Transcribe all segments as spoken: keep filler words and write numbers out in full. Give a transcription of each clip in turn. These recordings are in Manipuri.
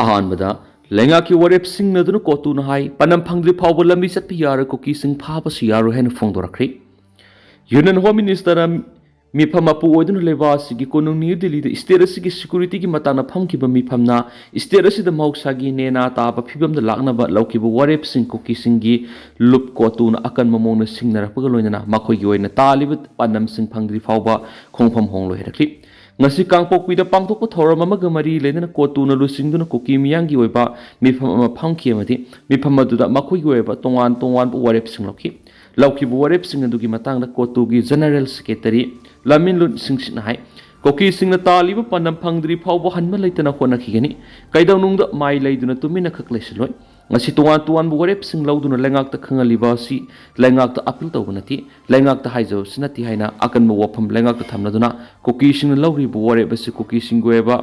ꯑꯍꯥꯟꯕꯗ, ꯂꯩꯉꯥꯛꯀꯤ ꯋꯥꯔꯦꯞ ꯁꯤꯡꯅꯗꯨꯅ ꯀꯣꯇꯨꯅ ꯍꯥꯏ, ꯄꯥꯟꯗꯝ ꯐꯪꯗ꯭ꯔꯤ ꯐꯥꯎꯕ ꯂꯝꯕꯤ ꯆꯠꯄ ꯌꯥꯔꯣꯏ, ꯀꯨꯀꯤꯁꯤꯡ ꯐꯥꯕꯁꯨ ꯌꯥꯔꯣꯏ ꯍꯥꯏꯅ ꯐꯣꯡꯗꯣꯔꯛꯈ꯭ꯔꯤ꯫ ꯌꯨꯅꯤꯌꯟ ꯍꯣꯝ ꯃꯤꯅꯤꯁꯇꯔꯅ ꯃꯤꯐꯝ ꯃꯄꯨ ꯑꯣꯏꯗꯨꯅ ꯂꯩꯕ ꯑꯁꯤꯒꯤ ꯀꯣꯅꯨꯡ ꯅ꯭ꯌꯨ ꯗꯤꯜꯂꯤꯗ ꯁ꯭ꯇꯦꯠ ꯑꯁꯤꯒꯤ ꯁꯦꯀ꯭ꯌꯨꯔꯤꯇꯤꯒꯤ ꯃꯇꯥꯡꯗ ꯐꯝꯈꯤꯕ ꯃꯤꯐꯝꯅ ꯁ꯭ꯇꯦꯠ ꯑꯁꯤꯗ ꯃꯍꯧꯁꯥꯒꯤ ꯅꯦꯅꯥ ꯇꯥꯕ ꯐꯤꯕꯝꯗ ꯂꯥꯛꯅꯕ ꯂꯧꯈꯤꯕ ꯋꯥꯔꯦꯞꯁꯤꯡ ꯀꯨꯀꯤꯁꯤꯡꯒꯤ ꯂꯨꯞ ꯀꯣꯇꯨꯅ ꯑꯀꯟꯕ ꯃꯑꯣꯡꯗ ꯁꯤꯡꯅꯔꯛꯄꯒ ꯂꯣꯏꯅꯅ ꯃꯈꯣꯏꯒꯤ ꯑꯣꯏꯅ ꯇꯥꯜꯂꯤꯕ ꯄꯥꯟꯗꯝꯁꯤꯡ ꯐꯪꯗ꯭ꯔꯤ ꯐꯥꯎꯕ ꯈꯣꯡꯐꯝ ꯍꯣꯡꯂꯣꯏ ꯍꯥꯏꯔꯛꯂꯤ꯫ ꯉꯁꯤ ꯀꯥꯡꯄꯣꯛꯄꯤꯗ ꯄꯥꯡꯊꯣꯛꯄ ꯊꯧꯔꯝ ꯑꯃꯒ ꯃꯔꯤ ꯂꯩꯅꯅ ꯀꯣꯇꯨꯅ ꯂꯨꯆꯤꯡꯗꯨꯅ ꯀꯨꯀꯤ ꯃꯤꯌꯥꯝꯒꯤ ꯑꯣꯏꯕ ꯃꯤꯐꯝ ꯑꯃ ꯐꯝꯈꯤ ꯑꯃꯗꯤ ꯃꯤꯐꯝ ꯑꯗꯨꯗ ꯃꯈꯣꯏꯒꯤ ꯑꯣꯏꯕ ꯇꯣꯉꯥꯟ ꯇꯣꯉꯥꯟꯕ ꯋꯥꯔꯦꯞꯁꯤꯡ ꯂꯧꯈꯤ꯫ ꯂꯧꯈꯤꯕ ꯋꯥꯔꯦꯞꯁꯤꯡ ꯑꯗꯨꯒꯤ ꯃꯇꯥꯡꯗ ꯀꯣꯇꯨꯒꯤ ꯖꯦꯅꯔꯦꯜ ꯁꯦꯀ꯭ꯔꯦꯇꯔꯤ ꯂꯥꯃꯤꯟꯂꯨꯟ ꯁꯤꯡꯁꯤꯠꯅ ꯍꯥꯏ, ꯀꯨꯀꯤꯁꯤꯡꯅ ꯇꯥꯜꯂꯤꯕ ꯄꯥꯟꯗꯝ ꯐꯪꯗ꯭ꯔꯤ ꯐꯥꯎꯕ ꯍꯟꯕ ꯂꯩꯇꯅ ꯍꯣꯠꯅꯈꯤꯒꯅꯤ꯫ ꯀꯩꯗꯧꯅꯨꯡꯗ ꯃꯥꯏ ꯂꯩꯗꯨꯅ ꯇꯨꯃꯤꯟꯅ ꯈꯛ ꯂꯩꯁꯤꯜꯂꯣꯏ꯫ ꯉꯁꯤ ꯇꯣꯉꯥꯟ ꯇꯣꯉꯥꯟꯕ ꯋꯥꯔꯦꯞꯁꯤꯡ ꯂꯧꯗꯨꯅ ꯂꯩꯉꯥꯛꯇ ꯈꯪꯍꯜꯂꯤꯕ ꯑꯁꯤ ꯂꯩꯉꯥꯛꯇ ꯑꯄꯤꯜ ꯇꯧꯕ ꯅꯠꯇꯦ, ꯂꯩꯉꯥꯛꯇ ꯍꯥꯏꯖꯕꯁꯨ ꯅꯠꯇꯦ ꯍꯥꯏꯅ ꯑꯀꯟꯕ ꯋꯥꯐꯝ ꯂꯩꯉꯥꯛꯇ ꯊꯝꯂꯗꯨꯅ ꯀꯨꯀꯤꯁꯤꯡꯅ ꯂꯧꯔꯤꯕ ꯋꯥꯔꯦꯞ ꯑꯁꯤ ꯀꯨꯀꯤꯁꯤꯡꯒꯤ ꯑꯣꯏꯕ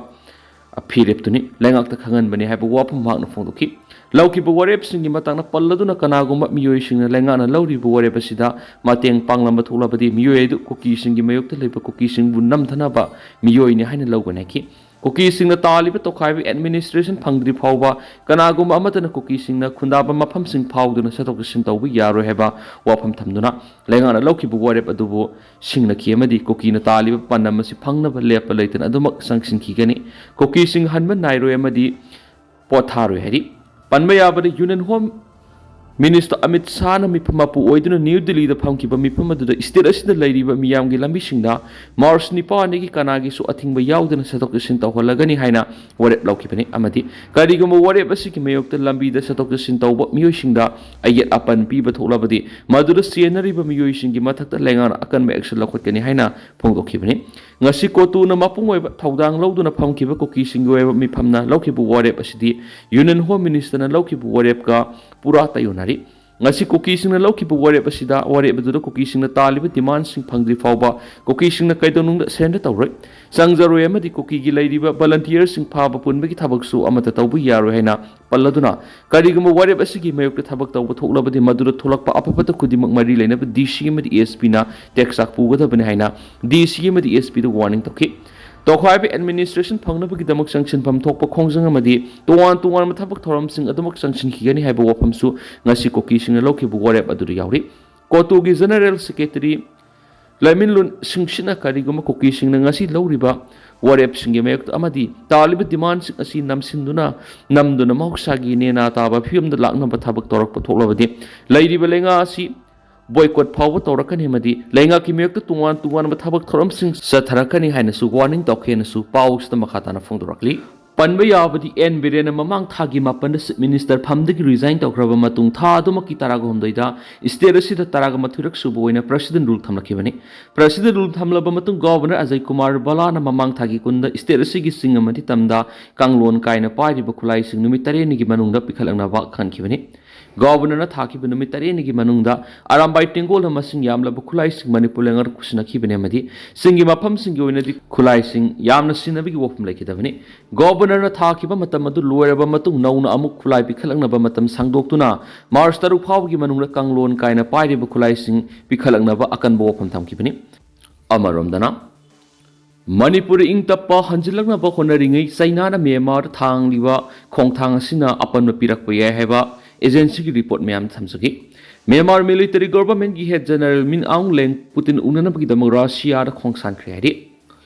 ꯐꯤꯔꯦꯞꯇꯨꯅꯤ, ꯂꯩꯉꯥꯛꯇ ꯈꯪꯍꯟꯕꯅꯤ ꯍꯥꯏꯕ ꯋꯥꯐꯝ ꯃꯍꯥꯛꯅ ꯐꯣꯡꯗꯣꯛꯈꯤ꯫ ꯂꯧꯈꯤꯕ ꯋꯥꯔꯦꯞꯁꯤꯡꯒꯤ ꯃꯇꯥꯡꯗ ꯄꯜꯂꯗꯨꯅ ꯀꯅꯥꯒꯨꯝꯕ ꯃꯤꯑꯣꯏꯁꯤꯡꯅ ꯂꯩꯉꯥꯛꯅ ꯂꯧꯔꯤꯕ ꯋꯥꯔꯦꯞ ꯑꯁꯤꯗ ꯃꯇꯦꯡ ꯄꯥꯡꯂꯝꯕ ꯊꯣꯛꯂꯕꯗꯤ ꯃꯤꯑꯣꯏ ꯑꯗꯨ ꯀꯨꯀꯤꯁꯤꯡꯒꯤ ꯃꯥꯌꯣꯛꯇ ꯂꯩꯕ ꯀꯨꯀꯤꯁꯤꯡꯕꯨ ꯅꯝꯊꯅꯕ ꯃꯤꯑꯣꯏꯅꯤ ꯍꯥꯏꯅ ꯂꯧꯒꯅꯤ ꯍꯥꯏꯈꯤ꯫ ꯀꯨꯀꯤꯁꯤꯡꯅ ꯇꯥꯜꯂꯤꯕ ꯇꯣꯈꯥꯏꯕ ꯑꯦꯗꯃꯤꯅꯤꯁꯇ꯭ꯔꯦꯁꯟ ꯐꯪꯗ꯭ꯔꯤ ꯐꯥꯎꯕ ꯀꯅꯥꯒꯨꯝꯕ ꯑꯃꯠꯇꯅ ꯀꯨꯀꯤꯁꯤꯡꯅ ꯈꯨꯟꯗꯥꯕ ꯃꯐꯝꯁꯤꯡ ꯐꯥꯎꯗꯨꯅ ꯆꯠꯊꯣꯛ ꯆꯠꯁꯤꯟ ꯇꯧꯕ ꯌꯥꯔꯣꯏ ꯍꯥꯏꯕ ꯋꯥꯐꯝ ꯊꯝꯗꯨꯅ ꯂꯩꯉꯥꯛꯅ ꯂꯧꯈꯤꯕ ꯋꯥꯔꯦꯞ ꯑꯗꯨꯕꯨ ꯁꯤꯡꯅꯈꯤ ꯑꯃꯗꯤ ꯀꯨꯀꯤꯅ ꯇꯥꯜꯂꯤꯕ ꯄꯥꯟꯗꯝ ꯑꯁꯤ ꯐꯪꯅꯕ ꯂꯦꯞꯄ ꯂꯩꯇꯅ ꯑꯗꯨꯃꯛ ꯆꯪꯁꯤꯟꯈꯤꯒꯅꯤ꯫ ꯀꯨꯀꯤꯁꯤꯡ ꯍꯟꯕ ꯅꯥꯏꯔꯣꯏ ꯑꯃꯗꯤ ꯄꯣꯊꯥꯔꯣꯏ ꯍꯥꯏꯔꯤ꯫ ꯄꯟꯕ ꯌꯥꯕꯗ ꯌꯨꯅꯤꯌꯟ ꯍꯣꯝ ꯃꯤꯅꯤꯁꯇꯔ ꯑꯃꯤꯠ ꯁꯥꯍꯅ ꯃꯤꯐꯝ ꯃꯄꯨ ꯑꯣꯏꯗꯨꯅ ꯅ꯭ꯌꯨ ꯗꯤꯜꯂꯤꯗ ꯐꯝꯈꯤꯕ ꯃꯤꯐꯝ ꯑꯗꯨꯗ ꯁ꯭ꯇꯦꯠ ꯑꯁꯤꯗ ꯂꯩꯔꯤꯕ ꯃꯤꯌꯥꯝꯒꯤ ꯂꯝꯕꯤꯁꯤꯡꯗ ꯃꯥꯔꯆ ꯅꯤꯄꯥꯟꯗꯒꯤ ꯀꯅꯥꯒꯤꯁꯨ ꯑꯊꯤꯡꯕ ꯌꯥꯎꯗꯅ ꯆꯠꯊꯣꯛ ꯆꯠꯁꯤꯟ ꯇꯧꯍꯜꯂꯒꯅꯤ ꯍꯥꯏꯅ ꯋꯥꯔꯦꯞ ꯂꯧꯈꯤꯕꯅꯤ ꯑꯃꯗꯤ ꯀꯔꯤꯒꯨꯝꯕ ꯋꯥꯔꯦꯞ ꯑꯁꯤꯒꯤ ꯃꯥꯌꯣꯛꯇ ꯂꯝꯕꯤꯗ ꯆꯠꯊꯣꯛ ꯆꯠꯁꯤꯟ ꯇꯧꯕ ꯃꯤꯑꯣꯏꯁꯤꯡꯗ ꯑꯌꯦꯠ ꯑꯄꯟ ꯄꯤꯕ ꯊꯣꯛꯂꯕꯗꯤ ꯃꯗꯨꯗ ꯆꯦꯟꯅꯔꯤꯕ ꯃꯤꯑꯣꯏꯁꯤꯡꯒꯤ ꯃꯊꯛꯇ ꯂꯩꯉꯥꯛꯅ ꯑꯀꯟꯕ action ꯂꯧꯈꯠꯀꯅꯤ ꯍꯥꯏꯅ ꯐꯣꯡꯗꯣꯛꯈꯤꯕꯅꯤ꯫ ꯉꯁꯤ ꯀꯣꯇꯨꯅ ꯃꯄꯨꯡ ꯑꯣꯏꯕ ꯊꯧꯗꯥꯡ ꯂꯧꯗꯨꯅ ꯐꯝꯈꯤꯕ ꯀꯨꯀꯤꯁꯤꯡꯒꯤ ꯑꯣꯏꯕ ꯃꯤꯐꯝꯅ ꯂꯧꯈꯤꯕ ꯋꯥꯔꯦꯞ ꯑꯁꯤꯗꯤ ꯌꯨꯅꯤꯌꯟ ꯍꯣꯝ ꯃꯤꯅꯤꯁꯇꯔꯅ ꯂꯧꯈꯤꯕ ꯋꯥꯔꯦꯞꯀ ꯄꯨꯔꯥ ꯇꯥꯏꯌꯣꯟꯅꯔꯤ꯫ ꯉꯁꯤ ꯀꯨꯀꯤꯁꯤꯡꯅ ꯂꯧꯈꯤꯕ ꯋꯥꯔꯦꯞ ꯑꯁꯤꯗ, ꯋꯥꯔꯦꯞ ꯑꯗꯨꯗ ꯀꯨꯀꯤꯁꯤꯡꯅ ꯇꯥꯜꯂꯤꯕ ꯗꯤꯃꯥꯟꯁꯤꯡ ꯐꯪꯗ꯭ꯔꯤ ꯐꯥꯎꯕ ꯀꯨꯀꯤꯁꯤꯡꯅ ꯀꯩꯗꯧꯅꯨꯡꯗ surrender ꯇꯧꯔꯣꯏ, ꯆꯪꯖꯔꯣꯏ ꯑꯃꯗꯤ ꯀꯨꯀꯤꯒꯤ ꯂꯩꯔꯤꯕ volunteerꯁꯤꯡ ꯐꯥꯕ ꯄꯨꯟꯕꯒꯤ ꯊꯕꯛꯁꯨ ꯑꯃꯠꯇ ꯇꯧꯕ ꯌꯥꯔꯣꯏ ꯍꯥꯏꯅ ꯄꯜꯂꯗꯨꯅ, ꯀꯔꯤꯒꯨꯝꯕ ꯋꯥꯔꯦꯞ ꯑꯁꯤꯒꯤ ꯃꯥꯌꯣꯛꯇ ꯊꯕꯛ ꯇꯧꯕ ꯊꯣꯛꯂꯕꯗꯤ ꯃꯗꯨꯗ ꯊꯣꯛꯂꯛꯄ ꯑꯐ ꯐꯠꯇ ꯈꯨꯗꯤꯡꯃꯛ ꯃꯔꯤ ꯂꯩꯅꯕ ꯗꯤ ꯁꯤ ꯑꯃꯗꯤ ꯑꯦꯁ ꯄꯤꯅ ꯇꯦꯛꯆꯥꯛ ꯄꯨꯒꯗꯕꯅꯤ ꯍꯥꯏꯅ ꯗꯤ ꯁꯤ ꯑꯃꯗꯤ ꯑꯦꯁ ꯄꯤꯗ warning ꯇꯧꯈꯤ꯫ ꯇꯣꯈꯥꯏꯕ ꯑꯦꯗꯃꯤꯅꯤꯁꯇ꯭ꯔꯦꯁꯟ ꯐꯪꯅꯕꯒꯤꯗꯃꯛ ꯆꯪꯁꯤꯟꯐꯝ ꯊꯣꯛꯄ ꯈꯣꯡꯖꯪ ꯑꯃꯗꯤ ꯇꯣꯉꯥꯟ ꯇꯣꯉꯥꯟꯕ ꯊꯕꯛ ꯊꯧꯔꯝꯁꯤꯡ ꯑꯗꯨꯃꯛ ꯆꯪꯁꯤꯟꯈꯤꯒꯅꯤ ꯍꯥꯏꯕ ꯋꯥꯐꯝꯁꯨ ꯉꯁꯤ ꯀꯨꯀꯤꯁꯤꯡꯅ ꯂꯧꯈꯤꯕ ꯋꯥꯔꯦꯞ ꯑꯗꯨꯗ ꯌꯥꯎꯔꯤ꯫ ꯀꯣꯇꯨꯒꯤ ꯖꯦꯅꯔꯦꯜ ꯁꯦꯀ꯭ꯔꯦꯇꯔꯤ ꯂꯩꯃꯤꯟꯂꯨꯟ ꯁꯤꯡꯁꯤꯠꯅ ꯀꯔꯤꯒꯨꯝꯕ ꯀꯨꯀꯤꯁꯤꯡꯅ ꯉꯁꯤ ꯂꯧꯔꯤꯕ ꯋꯥꯔꯦꯞꯁꯤꯡꯒꯤ ꯃꯥꯌꯣꯛꯇ ꯑꯃꯗꯤ ꯇꯥꯜꯂꯤꯕ ꯗꯤꯃꯥꯟꯁꯤꯡ ꯑꯁꯤ ꯅꯝꯁꯤꯟꯗꯨꯅ ꯅꯝꯗꯨꯅ ꯃꯍꯧꯁꯥꯒꯤ ꯅꯦꯅꯥ ꯇꯥꯕ ꯐꯤꯕꯝꯗ ꯂꯥꯛꯅꯕ ꯊꯕꯛ ꯇꯧꯔꯛꯄ ꯊꯣꯛꯂꯕꯗꯤ ꯂꯩꯔꯤꯕ ꯂꯩꯉꯥꯛ ꯑꯁꯤ ꯕꯣꯏꯀꯣꯠ ꯐꯥꯎꯕ ꯇꯧꯔꯛꯀꯅꯤ ꯑꯃꯗꯤ ꯂꯩꯉꯥꯛꯀꯤ ꯃꯥꯌꯣꯛꯇ ꯇꯣꯉꯥꯟ ꯇꯣꯉꯥꯟꯕ ꯊꯕꯛ ꯊꯧꯔꯝꯁꯤꯡ ꯆꯠꯊꯔꯛꯀꯅꯤ ꯍꯥꯏꯅꯁꯨ ꯋꯥꯔꯅꯤꯡ ꯇꯧꯈꯤ ꯍꯥꯏꯅꯁꯨ ꯄꯥꯎꯁꯤꯗ ꯃꯈꯥ ꯇꯥꯅ ꯐꯣꯡꯗꯣꯔꯛꯂꯤ꯫ ꯄꯟꯕ ꯌꯥꯕꯗꯤ ꯑꯦꯟ ꯕꯤꯔꯦꯟꯅ ꯃꯃꯥꯡ ꯊꯥꯒꯤ ꯃꯥꯄꯟꯗ ꯆꯤꯐ ꯃꯤꯅꯤꯁꯇꯔ ꯐꯝꯗꯒꯤ ꯔꯤꯖꯥꯏꯟ ꯇꯧꯈ꯭ꯔꯕ ꯃꯇꯨꯡ ꯊꯥ ꯑꯗꯨꯃꯛꯀꯤ ꯇꯔꯥꯒ ꯍꯨꯝꯗꯣꯏꯗ ꯁ꯭ꯇꯦꯠ ꯑꯁꯤꯗ ꯇꯔꯥꯒ ꯃꯥꯊꯣꯏꯔꯛ ꯁꯨꯕ ꯑꯣꯏꯅ ꯄ꯭ꯔꯦꯁꯤꯗꯦꯟ ꯔꯨꯜ ꯊꯝꯂꯛꯈꯤꯕꯅꯤ꯫ ꯄ꯭ꯔꯦꯁꯤꯗꯦꯟ ꯔꯨꯜ ꯊꯝꯂꯕ ꯃꯇꯨꯡ ꯒꯣꯕꯔꯅꯔ ꯑꯖꯌ ꯀꯨꯃꯥꯔ ꯕꯂꯥꯅ ꯃꯃꯥꯡ ꯊꯥꯒꯤ ꯀꯨꯟꯗ ꯁ꯭ꯇꯦꯠ ꯑꯁꯤꯒꯤ ꯆꯤꯡ ꯑꯃꯗꯤ ꯇꯝꯗ ꯀꯥꯡꯂꯣꯟ ꯀꯥꯏꯅ ꯄꯥꯏꯔꯤꯕ ꯈꯨꯠꯂꯥꯏꯁꯤꯡ ꯅꯨꯃꯤꯠ ꯇꯔꯦꯠꯅꯤꯒꯤ ꯃꯅꯨꯡꯗ ꯄꯤꯈꯠꯂꯛꯅꯕ ꯈꯟꯈꯤꯕꯅꯤ꯫ ꯒꯣꯕꯔꯅꯔꯅ ꯊꯥꯈꯤꯕ ꯅꯨꯃꯤꯠ ꯇꯔꯦꯠꯅꯤꯒꯤ ꯃꯅꯨꯡꯗ ꯑꯔꯥꯝꯕꯥꯏ ꯇꯦꯡꯒꯣꯜꯗ ꯃꯁꯤꯡ ꯌꯥꯝꯂꯕ ꯈꯨꯠꯂꯥꯏꯁꯤꯡ ꯃꯅꯤꯄꯨꯔ ꯂꯩꯉꯥꯛꯅ ꯈꯨꯠꯁꯤꯟꯅꯈꯤꯕꯅꯤ ꯑꯃꯗꯤ ꯆꯤꯡꯒꯤ ꯃꯐꯝꯁꯤꯡꯒꯤ ꯑꯣꯏꯅꯗꯤ ꯈꯨꯠꯂꯥꯏꯁꯤꯡ ꯌꯥꯝꯅ ꯁꯤꯖꯤꯟꯅꯕꯒꯤ ꯋꯥꯐꯝ ꯂꯩꯈꯤꯗꯕꯅꯤ꯫ ꯒꯣꯕꯔꯅꯔꯅ ꯊꯥꯈꯤꯕ ꯃꯇꯝ ꯑꯗꯨ ꯂꯣꯏꯔꯕ ꯃꯇꯨꯡ ꯅꯧꯅ ꯑꯃꯨꯛ ꯈꯨꯠꯂꯥꯏ ꯄꯤꯈꯠꯂꯛꯅꯕ ꯃꯇꯝ ꯁꯥꯡꯗꯣꯛꯇꯨꯅ ꯃꯥꯔꯆ ꯇꯔꯨꯛ ꯐꯥꯎꯕꯒꯤ ꯃꯅꯨꯡꯗ ꯀꯥꯡꯂꯣꯟ ꯀꯥꯏꯅ ꯄꯥꯏꯔꯤꯕ ꯈꯨꯠꯂꯥꯏꯁꯤꯡ ꯄꯤꯈꯠꯂꯛꯅꯕ ꯑꯀꯟꯕ ꯋꯥꯐꯝ ꯊꯝꯈꯤꯕꯅꯤ꯫ ꯑꯃꯔꯣꯝꯗꯅ, ꯃꯅꯤꯄꯨꯔꯗ ꯏꯪ ꯇꯞꯄ ꯍꯟꯖꯤꯜꯂꯛꯅꯕ ꯍꯣꯠꯅꯔꯤꯉꯩ ꯆꯩꯅꯥꯅ ꯃ꯭ꯌꯥꯟꯃꯥꯔꯗ ꯊꯥꯡꯂꯤꯕ ꯈꯣꯡꯊꯥꯡ ꯑꯁꯤꯅ ꯑꯄꯟꯕ ꯄꯤꯔꯛꯄ ꯌꯥꯏ ꯍꯥꯏꯕ ꯑꯦꯖꯦꯟꯁꯤꯒꯤ ꯔꯤꯄꯣꯔꯠ ꯃꯌꯥꯝ ꯊꯝꯖꯒꯦ꯫ ꯃ꯭ꯌꯥꯟꯃꯥꯔ ꯃꯤꯂꯤꯇꯔꯤ ꯒꯣꯚꯔꯟꯃꯦꯟꯠꯀꯤ ꯍꯦꯗ ꯖꯦꯅꯔꯦꯜ ꯃꯤꯟ ꯑꯥꯎꯡ ꯂꯦꯡ ꯄꯨꯇꯤꯟ ꯎꯅꯅꯕꯒꯤꯗꯃꯛ ꯔꯁꯤꯌꯥꯗ ꯈꯣꯡꯁꯥꯟꯈ꯭ꯔꯦ ꯍꯥꯏꯔꯤ꯫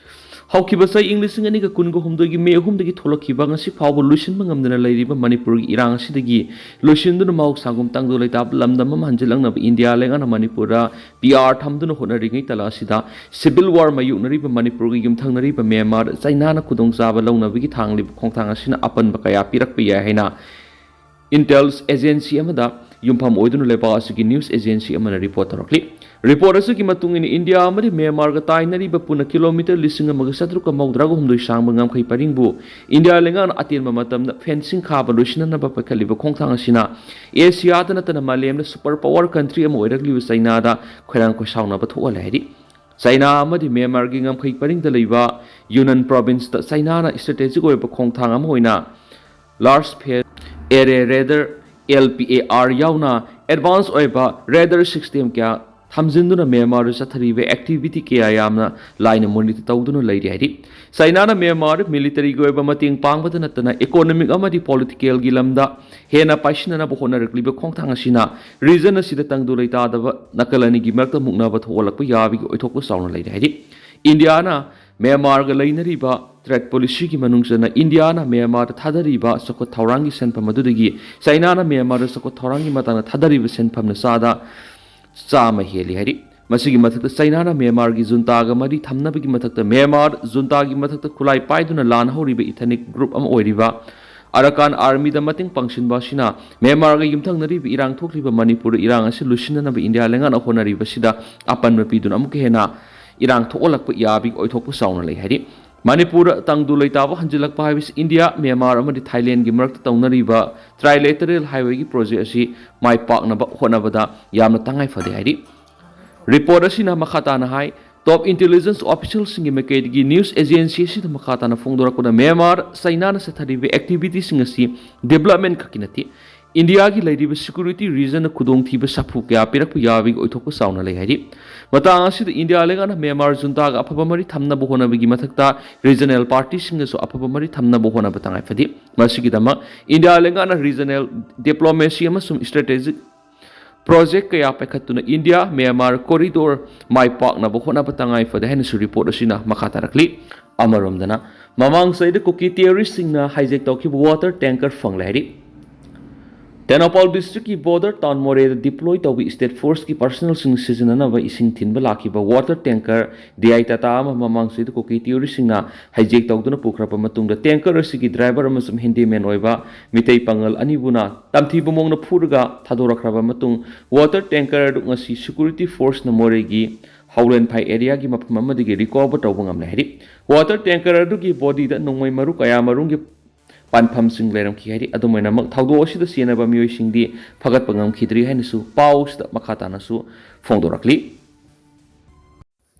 ꯍꯧꯈꯤꯕ ꯆꯍꯤ ꯏꯪ ꯂꯤꯁꯤꯡ ꯑꯅꯤꯒ ꯀꯨꯟꯒ ꯍꯨꯝꯗꯣꯏꯒꯤ ꯃꯦ ꯑꯍꯨꯝꯗꯒꯤ ꯊꯣꯛꯂꯛꯈꯤꯕ ꯉꯁꯤ ꯐꯥꯎꯕ ꯂꯣꯏꯁꯤꯟꯕ ꯉꯝꯗꯅ ꯂꯩꯔꯤꯕ ꯃꯅꯤꯄꯨꯔꯒꯤ ꯏꯔꯥꯡ ꯑꯁꯤꯗꯒꯤ ꯂꯣꯏꯁꯤꯟꯗꯨꯅ ꯃꯍꯧꯁꯥꯒꯨꯝ ꯇꯥꯡꯖ ꯂꯩꯇꯥꯕ ꯂꯝꯗꯝ ꯑꯃ ꯍꯟꯖꯤꯜꯂꯛꯅꯕ ꯏꯟꯗꯤꯌꯥ ꯂꯩꯉꯥꯛꯅ ꯃꯅꯤꯄꯨꯔꯗ ꯄꯤ ꯑꯥꯔ ꯊꯝꯗꯨꯅ ꯍꯣꯠꯅꯔꯤꯉꯩ ꯇꯥꯂꯛ ꯑꯁꯤꯗ ꯁꯤꯚꯤꯜ ꯋꯥꯔ ꯃꯥꯌꯣꯛꯅꯔꯤꯕ ꯃꯅꯤꯄꯨꯔꯒ ꯌꯨꯝꯊꯪꯅꯔꯤꯕ ꯃ꯭ꯌꯥꯟꯃꯥꯔ ꯆꯩꯅꯥꯅ ꯈꯨꯗꯣꯡꯆꯥꯕ ꯂꯧꯅꯕꯒꯤ ꯊꯥꯡꯂꯤꯕ ꯈꯣꯡꯊꯥꯡ ꯑꯁꯤꯅ ꯑꯄꯟꯕ ꯀꯌꯥ ꯄꯤꯔꯛꯄ ꯌꯥꯏ ꯍꯥꯏꯅ ꯏꯟꯇꯦꯜꯁ ꯑꯦꯖꯦꯟꯁꯤ ꯑꯃꯗ ꯌꯨꯝꯐꯝ ꯑꯣꯏꯗꯨꯅ ꯂꯩꯕꯥꯛ ꯑꯁꯤꯒꯤ ꯅ꯭ꯌꯨꯁ ꯑꯦꯖꯦꯟꯁꯤ ꯑꯃꯅ ꯔꯤꯄꯣꯔꯠ ꯇꯧꯔꯛꯂꯤ꯫ ꯔꯤꯄꯣꯔꯠ ꯑꯁꯤꯒꯤ ꯃꯇꯨꯡ ꯏꯟꯅ ꯏꯟꯗꯤꯌꯥ ꯑꯃꯗꯤ ꯃ꯭ꯌꯥꯟꯃꯥꯔꯒ ꯇꯥꯏꯅꯔꯤꯕ ꯄꯨꯟꯅ ꯀꯤꯂꯣꯃꯤꯇꯔ ꯂꯤꯁꯤꯡ ꯑꯃꯒ ꯆꯥꯇ꯭ꯔꯨꯛꯀ ꯃꯧꯗ꯭ꯔꯥꯒ ꯍꯨꯝꯗꯣꯏ ꯁꯥꯡꯕ ꯉꯝꯈꯩ ꯄꯔꯤꯡꯕꯨ ꯏꯟꯗꯤꯌꯥ ꯂꯩꯉꯥꯛꯅ ꯑꯇꯦꯟꯕ ꯃꯇꯝꯗ ꯐꯦꯟꯁꯤꯡ ꯈꯥꯕ ꯂꯣꯏꯁꯤꯟꯅꯅꯕ ꯄꯥꯏꯈꯠꯂꯤꯕ ꯈꯣꯡꯊꯥꯡ ꯑꯁꯤꯅ ꯑꯦꯁꯤꯌꯥꯗ ꯅꯠꯇꯅ ꯃꯥꯂꯦꯝꯗ ꯁꯨꯄꯔ ꯄꯥꯋꯔ ꯀꯟꯇ꯭ꯔꯤ ꯑꯃ ꯑꯣꯏꯔꯛꯂꯤꯕ ꯆꯩꯅꯥꯗ ꯈꯣꯏꯔꯥꯡ ꯈꯣꯏꯁꯥꯎꯅꯕ ꯊꯣꯛꯍꯜꯂꯦ ꯍꯥꯏꯔꯤ꯫ ꯆꯩꯅꯥ ꯑꯃꯗꯤ ꯃ꯭ꯌꯥꯟꯃꯥꯔꯒꯤ ꯉꯝꯈꯩ ꯄꯔꯤꯡꯗ ꯂꯩꯕ ꯌꯨꯅꯟ ꯄ꯭ꯔꯣꯚꯤꯟꯁꯇ ꯆꯩꯅꯥꯅ ꯁ꯭ꯇ꯭ꯔꯦꯇꯦꯖꯤꯛ ꯑꯣꯏꯕ ꯈꯣꯡꯊꯥꯡ ꯑꯃ ꯑꯣꯏꯅ large phase array radar, L P A R, ꯌꯥꯎꯅ ꯑꯦꯗꯚꯥꯟꯁ ꯑꯣꯏꯕ ꯔꯦꯗꯔ ꯁꯤꯁꯇꯦꯝ ꯀꯌꯥ ꯊꯝꯖꯤꯟꯗꯨꯅ ꯃ꯭ꯌꯥꯟꯃꯥꯔꯗ ꯆꯠꯊꯔꯤꯕ ꯑꯦꯛꯇꯤꯚꯤꯇꯤ ꯀꯌꯥ ꯌꯥꯝꯅ ꯂꯥꯏꯅ ꯃꯣꯅꯤꯇꯔ ꯇꯧꯗꯨꯅ ꯂꯩꯔꯤ ꯍꯥꯏꯔꯤ꯫ ꯆꯩꯅꯥꯅ ꯃ꯭ꯌꯥꯟꯃꯥꯔꯗ ꯃꯤꯂꯤꯇꯔꯤꯒꯤ ꯑꯣꯏꯕ ꯃꯇꯦꯡ ꯄꯥꯡꯕꯗ ꯅꯠꯇꯅ ꯏꯀꯣꯅꯣꯃꯤꯛ ꯑꯃꯗꯤ ꯄꯣꯂꯤꯇꯤꯀꯦꯜꯒꯤ ꯂꯝꯗ ꯍꯦꯟꯅ ꯄꯥꯏꯁꯤꯟꯅꯅꯕ ꯍꯣꯠꯅꯔꯛꯂꯤꯕ ꯈꯣꯡꯊꯥꯡ ꯑꯁꯤꯅ ꯔꯤꯖꯟ ꯑꯁꯤꯗ ꯇꯪꯗꯨ ꯂꯩꯇꯥꯗꯕ ꯅꯥꯀꯜ ꯑꯅꯤꯒꯤ ꯃꯔꯛꯇ ꯃꯨꯛꯅꯕ ꯊꯣꯛꯍꯜꯂꯛꯄ ꯌꯥꯕꯒꯤ ꯑꯣꯏꯊꯣꯛꯄ ꯆꯥꯎꯅ ꯂꯩꯔꯤ ꯍꯥꯏꯔꯤ꯫ ꯏꯟꯗꯤꯌꯥꯅ ꯃ꯭ꯌꯥꯟꯃꯥꯔꯒ ꯂꯩꯅꯔꯤꯕ ꯇ꯭ꯔꯦꯗ ꯄꯣꯂꯤꯁꯤꯒꯤ ꯃꯅꯨꯡ ꯆꯟꯅ ꯏꯟꯗꯤꯌꯥꯅ ꯃ꯭ꯌꯥꯟꯃꯥꯔꯗ ꯊꯥꯗꯔꯤꯕ ꯆꯥꯎꯈꯠ ꯊꯧꯔꯥꯡꯒꯤ ꯁꯦꯟꯐꯝ ꯑꯗꯨꯗꯒꯤ ꯆꯩꯅꯥꯅ ꯃ꯭ꯌꯥꯟꯃꯥꯔꯗ ꯆꯥꯎꯈꯠ ꯊꯧꯔꯥꯡꯒꯤ ꯃꯇꯥꯡꯗ ꯊꯥꯗꯔꯤꯕ ꯁꯦꯟꯐꯝꯅ ꯆꯥꯗ ꯆꯥꯝꯃ ꯍꯦꯜꯂꯤ ꯍꯥꯏꯔꯤ꯫ ꯃꯁꯤꯒꯤ ꯃꯊꯛꯇ ꯆꯩꯅꯥꯅ ꯃ꯭ꯌꯥꯟꯃꯥꯔꯒꯤ ꯖꯨꯟꯇꯥꯒ ꯃꯔꯤ ꯊꯝꯅꯕꯒꯤ ꯃꯊꯛꯇ ꯃ꯭ꯌꯥꯟꯃꯥꯔ ꯖꯨꯟꯇꯥꯒꯤ ꯃꯊꯛꯇ ꯈꯨꯠꯂꯥꯏ ꯄꯥꯏꯗꯨꯅ ꯂꯥꯟ ꯍꯧꯔꯤꯕ ꯏꯊꯅꯤꯛ ꯒ꯭ꯔꯨꯞ ꯑꯃ ꯑꯣꯏꯔꯤꯕ ꯑꯔꯥꯀꯥꯟ ꯑꯥꯔꯃꯤꯗ ꯃꯇꯦꯡ ꯄꯥꯡꯁꯤꯟꯕ ꯑꯁꯤꯅ ꯃ꯭ꯌꯥꯟꯃꯥꯔꯒ ꯌꯨꯝꯊꯪꯅꯔꯤꯕ ꯏꯔꯥꯡ ꯊꯣꯛꯂꯤꯕ ꯃꯅꯤꯄꯨꯔꯗ ꯏꯔꯥꯡ ꯑꯁꯤ ꯂꯣꯏꯁꯤꯟꯅꯅꯕ ꯏꯟꯗꯤꯌꯥ ꯂꯩꯉꯥꯛꯅ ꯍꯣꯠꯅꯔꯤꯕꯁꯤꯗ ꯑꯄꯟꯕ ꯄꯤꯗꯨꯅ ꯑꯃꯨꯛꯀ ꯍꯦꯟꯅ ꯏꯔꯥꯡ ꯊꯣꯛꯍꯜꯂꯛꯄ ꯌꯥꯕꯒꯤ ꯑꯣꯏꯊꯣꯛꯄ ꯆꯥꯎꯅ ꯂꯩ ꯍꯥꯏꯔꯤ꯫ ꯃꯅꯤꯄꯨꯔꯗ ꯇꯪꯗꯨ ꯂꯩꯇꯥꯕ ꯍꯟꯖꯤꯜꯂꯛꯄ ꯍꯥꯏꯕꯁꯤ ꯏꯟꯗꯤꯌꯥ, ꯃ꯭ꯌꯥꯟꯃꯥꯔ ꯑꯃꯗꯤ ꯊꯥꯏꯂꯦꯟꯒꯤ ꯃꯔꯛꯇ ꯇꯧꯅꯔꯤꯕ ꯇ꯭ꯔꯥꯏꯂꯦꯇꯔꯦꯜ ꯍꯥꯏꯋꯦꯒꯤ ꯄ꯭ꯔꯣꯖꯦꯛ ꯑꯁꯤ ꯃꯥꯏ ꯄꯥꯛꯅꯕ ꯍꯣꯠꯅꯕꯗ ꯌꯥꯝꯅ ꯇꯉꯥꯏ ꯐꯗꯦ ꯍꯥꯏꯔꯤ꯫ ꯔꯤꯄꯣꯔꯠ ꯑꯁꯤꯅ ꯃꯈꯥ ꯇꯥꯅ ꯍꯥꯏ, ꯇꯣꯞ ꯏꯟꯇꯦꯂꯤꯖꯦꯟꯁ ꯑꯣꯐꯤꯁꯤꯌꯦꯜꯁꯤꯡꯒꯤ ꯃꯥꯏꯀꯩꯗꯒꯤ ꯅ꯭ꯌꯨꯁ ꯑꯦꯖꯦꯟꯁꯤ ꯑꯁꯤꯗ ꯃꯈꯥ ꯇꯥꯅ ꯐꯣꯡꯗꯣꯔꯛꯄꯗ ꯃ꯭ꯌꯥꯟꯃꯥꯔ ꯆꯩꯅꯥꯅ ꯆꯠꯊꯔꯤꯕ ꯑꯦꯛꯇꯤꯚꯤꯇꯤꯁꯤꯡ ꯑꯁꯤ ꯗꯤꯕꯂꯞꯃꯦꯟ ꯈꯛꯀꯤ ꯅꯠꯇꯦ, ꯏꯟꯗꯤꯌꯥꯒꯤ ꯂꯩꯔꯤꯕ ꯁꯦꯀ꯭ꯌꯨꯔꯤꯇꯤ ꯔꯤꯖꯟꯅ ꯈꯨꯗꯣꯡꯊꯤꯕ ꯁꯥꯐꯨ ꯀꯌꯥ ꯄꯤꯔꯛꯄ ꯌꯥꯕꯒꯤ ꯑꯣꯏꯊꯣꯛꯄ ꯆꯥꯎꯅ ꯂꯩ ꯍꯥꯏꯔꯤ꯫ ꯃꯇꯥꯡ ꯑꯁꯤꯗ ꯏꯟꯗꯤꯌꯥ ꯂꯩꯉꯥꯛꯅ ꯃ꯭ꯌꯥꯟꯃꯥꯔ ꯖꯨꯟꯇꯥꯒ ꯑꯐꯕ ꯃꯔꯤ ꯊꯝꯅꯕ ꯍꯣꯠꯅꯕꯒꯤ ꯃꯊꯛꯇ ꯔꯤꯖꯅꯦꯜ ꯄꯥꯔꯇꯤꯁꯤꯡꯒꯁꯨ ꯑꯐꯕ ꯃꯔꯤ ꯊꯝꯅꯕ ꯍꯣꯠꯅꯕ ꯇꯉꯥꯏ ꯐꯗꯦ꯫ ꯃꯁꯤꯒꯤꯗꯃꯛ ꯏꯟꯗꯤꯌꯥ ꯂꯩꯉꯥꯛꯅ ꯔꯤꯖꯅꯦꯜ ꯗꯤꯄ꯭ꯂꯣꯃꯦꯁꯤ ꯑꯃꯁꯨꯡ ꯁ꯭ꯇ꯭ꯔꯦꯇꯦꯖꯤꯛ ꯄ꯭ꯔꯣꯖꯦꯛ ꯀꯌꯥ ꯄꯥꯏꯈꯠꯇꯨꯅ ꯏꯟꯗꯤꯌꯥ, ꯃ꯭ꯌꯥꯟꯃꯥꯔ ꯀꯣꯔꯤꯗꯣꯔ ꯃꯥꯏ ꯄꯥꯛꯅꯕ ꯍꯣꯠꯅꯕ ꯇꯉꯥꯏ ꯐꯗꯦ ꯍꯥꯏꯅꯁꯨ ꯔꯤꯄꯣꯔꯠ ꯑꯁꯤꯅ ꯃꯈꯥ ꯇꯥꯔꯛꯂꯤ꯫ ꯑꯃꯔꯣꯝꯗꯅ, ꯃꯃꯥꯡ ꯆꯍꯤꯗ ꯀꯨꯀꯤ ꯇꯦꯔꯣꯔꯤꯁꯁꯤꯡꯅ ꯍꯥꯏꯖꯦꯛ ꯇꯧꯈꯤꯕ ꯋꯥꯇꯔ ꯇꯦꯡꯀꯔ ꯐꯪꯂꯦ ꯍꯥꯏꯔꯤ꯫ ꯇꯦꯡꯅꯧꯄꯥꯜ ꯗꯤꯁꯇ꯭ꯔꯤꯛꯀꯤ ꯕꯣꯔꯗꯔ ꯇꯥꯎꯟ ꯃꯣꯔꯦꯗ ꯗꯤꯄ꯭ꯂꯣꯏ ꯇꯧꯕ ꯁ꯭ꯇꯦꯠ ꯐꯣꯔꯁꯀꯤ ꯄꯥꯔꯁꯅꯦꯜꯁꯤꯡ ꯁꯤꯖꯤꯟꯅꯅꯕ ꯏꯁꯤꯡ ꯊꯤꯟꯕ ꯂꯥꯛꯈꯤꯕ water tanker D I Tata ꯑꯃ ꯃꯃꯥꯡ ꯆꯍꯤꯗ ꯀꯨꯀꯤ ꯇꯦꯔꯣꯔꯤꯁꯁꯤꯡꯅ ꯍꯥꯏꯖꯦꯛ ꯇꯧꯗꯨꯅ ꯄꯨꯈ꯭ꯔꯕ ꯃꯇꯨꯡꯗ, ꯇꯦꯡꯀꯔ ꯑꯁꯤꯒꯤ ꯗ꯭ꯔꯥꯏꯚꯔ ꯑꯃꯁꯨꯡ ꯍꯦꯟꯗꯤꯃꯦꯟ ꯑꯣꯏꯕ ꯃꯤꯇꯩ ꯄꯥꯉꯜ ꯑꯅꯤꯕꯨꯅ ꯇꯝꯊꯤꯕ ꯃꯑꯣꯡꯗ ꯐꯨꯔꯒ ꯊꯥꯗꯣꯔꯛꯈ꯭ꯔꯕ ꯃꯇꯨꯡ, ꯋꯥꯇꯔ ꯇꯦꯡꯀꯔ ꯑꯗꯨ ꯉꯁꯤ ꯁꯦꯀ꯭ꯌꯨꯔꯤꯇꯤ ꯐꯣꯔꯁꯅ ꯃꯣꯔꯦꯒꯤ ꯍꯧꯂꯦꯟꯐꯥꯏ ꯑꯦꯔꯤꯌꯥꯒꯤ ꯃꯐꯝ ꯑꯃꯗꯒꯤ ꯔꯤꯀꯣꯚꯔ ꯇꯧꯕ ꯉꯝꯂꯦ ꯍꯥꯏꯔꯤ꯫ ꯋꯥꯇꯔ ꯇꯦꯡꯀꯔ ꯑꯗꯨꯒꯤ ꯕꯣꯗꯤꯗ ꯅꯣꯡꯃꯩ ꯃꯔꯨ ꯀꯌꯥꯃꯔꯨꯝꯒꯤ ꯄꯥꯟꯐꯝꯁꯤꯡ ꯂꯩꯔꯝꯈꯤ ꯍꯥꯏꯔꯤ꯫ ꯑꯗꯨꯝ ꯑꯣꯏꯅꯃꯛ, ꯊꯧꯗꯣꯛ ꯑꯁꯤꯗ ꯁꯤꯖꯤꯟꯅꯕ ꯃꯤꯑꯣꯏꯁꯤꯡꯗꯤ ꯐꯒꯠꯄ ꯉꯝꯈꯤꯗ꯭ꯔꯤ ꯍꯥꯏꯅꯁꯨ ꯄꯥꯎ ꯑꯁꯤꯗ ꯃꯈꯥ ꯇꯥꯅꯁꯨ ꯐꯣꯡꯗꯣꯔꯛꯂꯤ꯫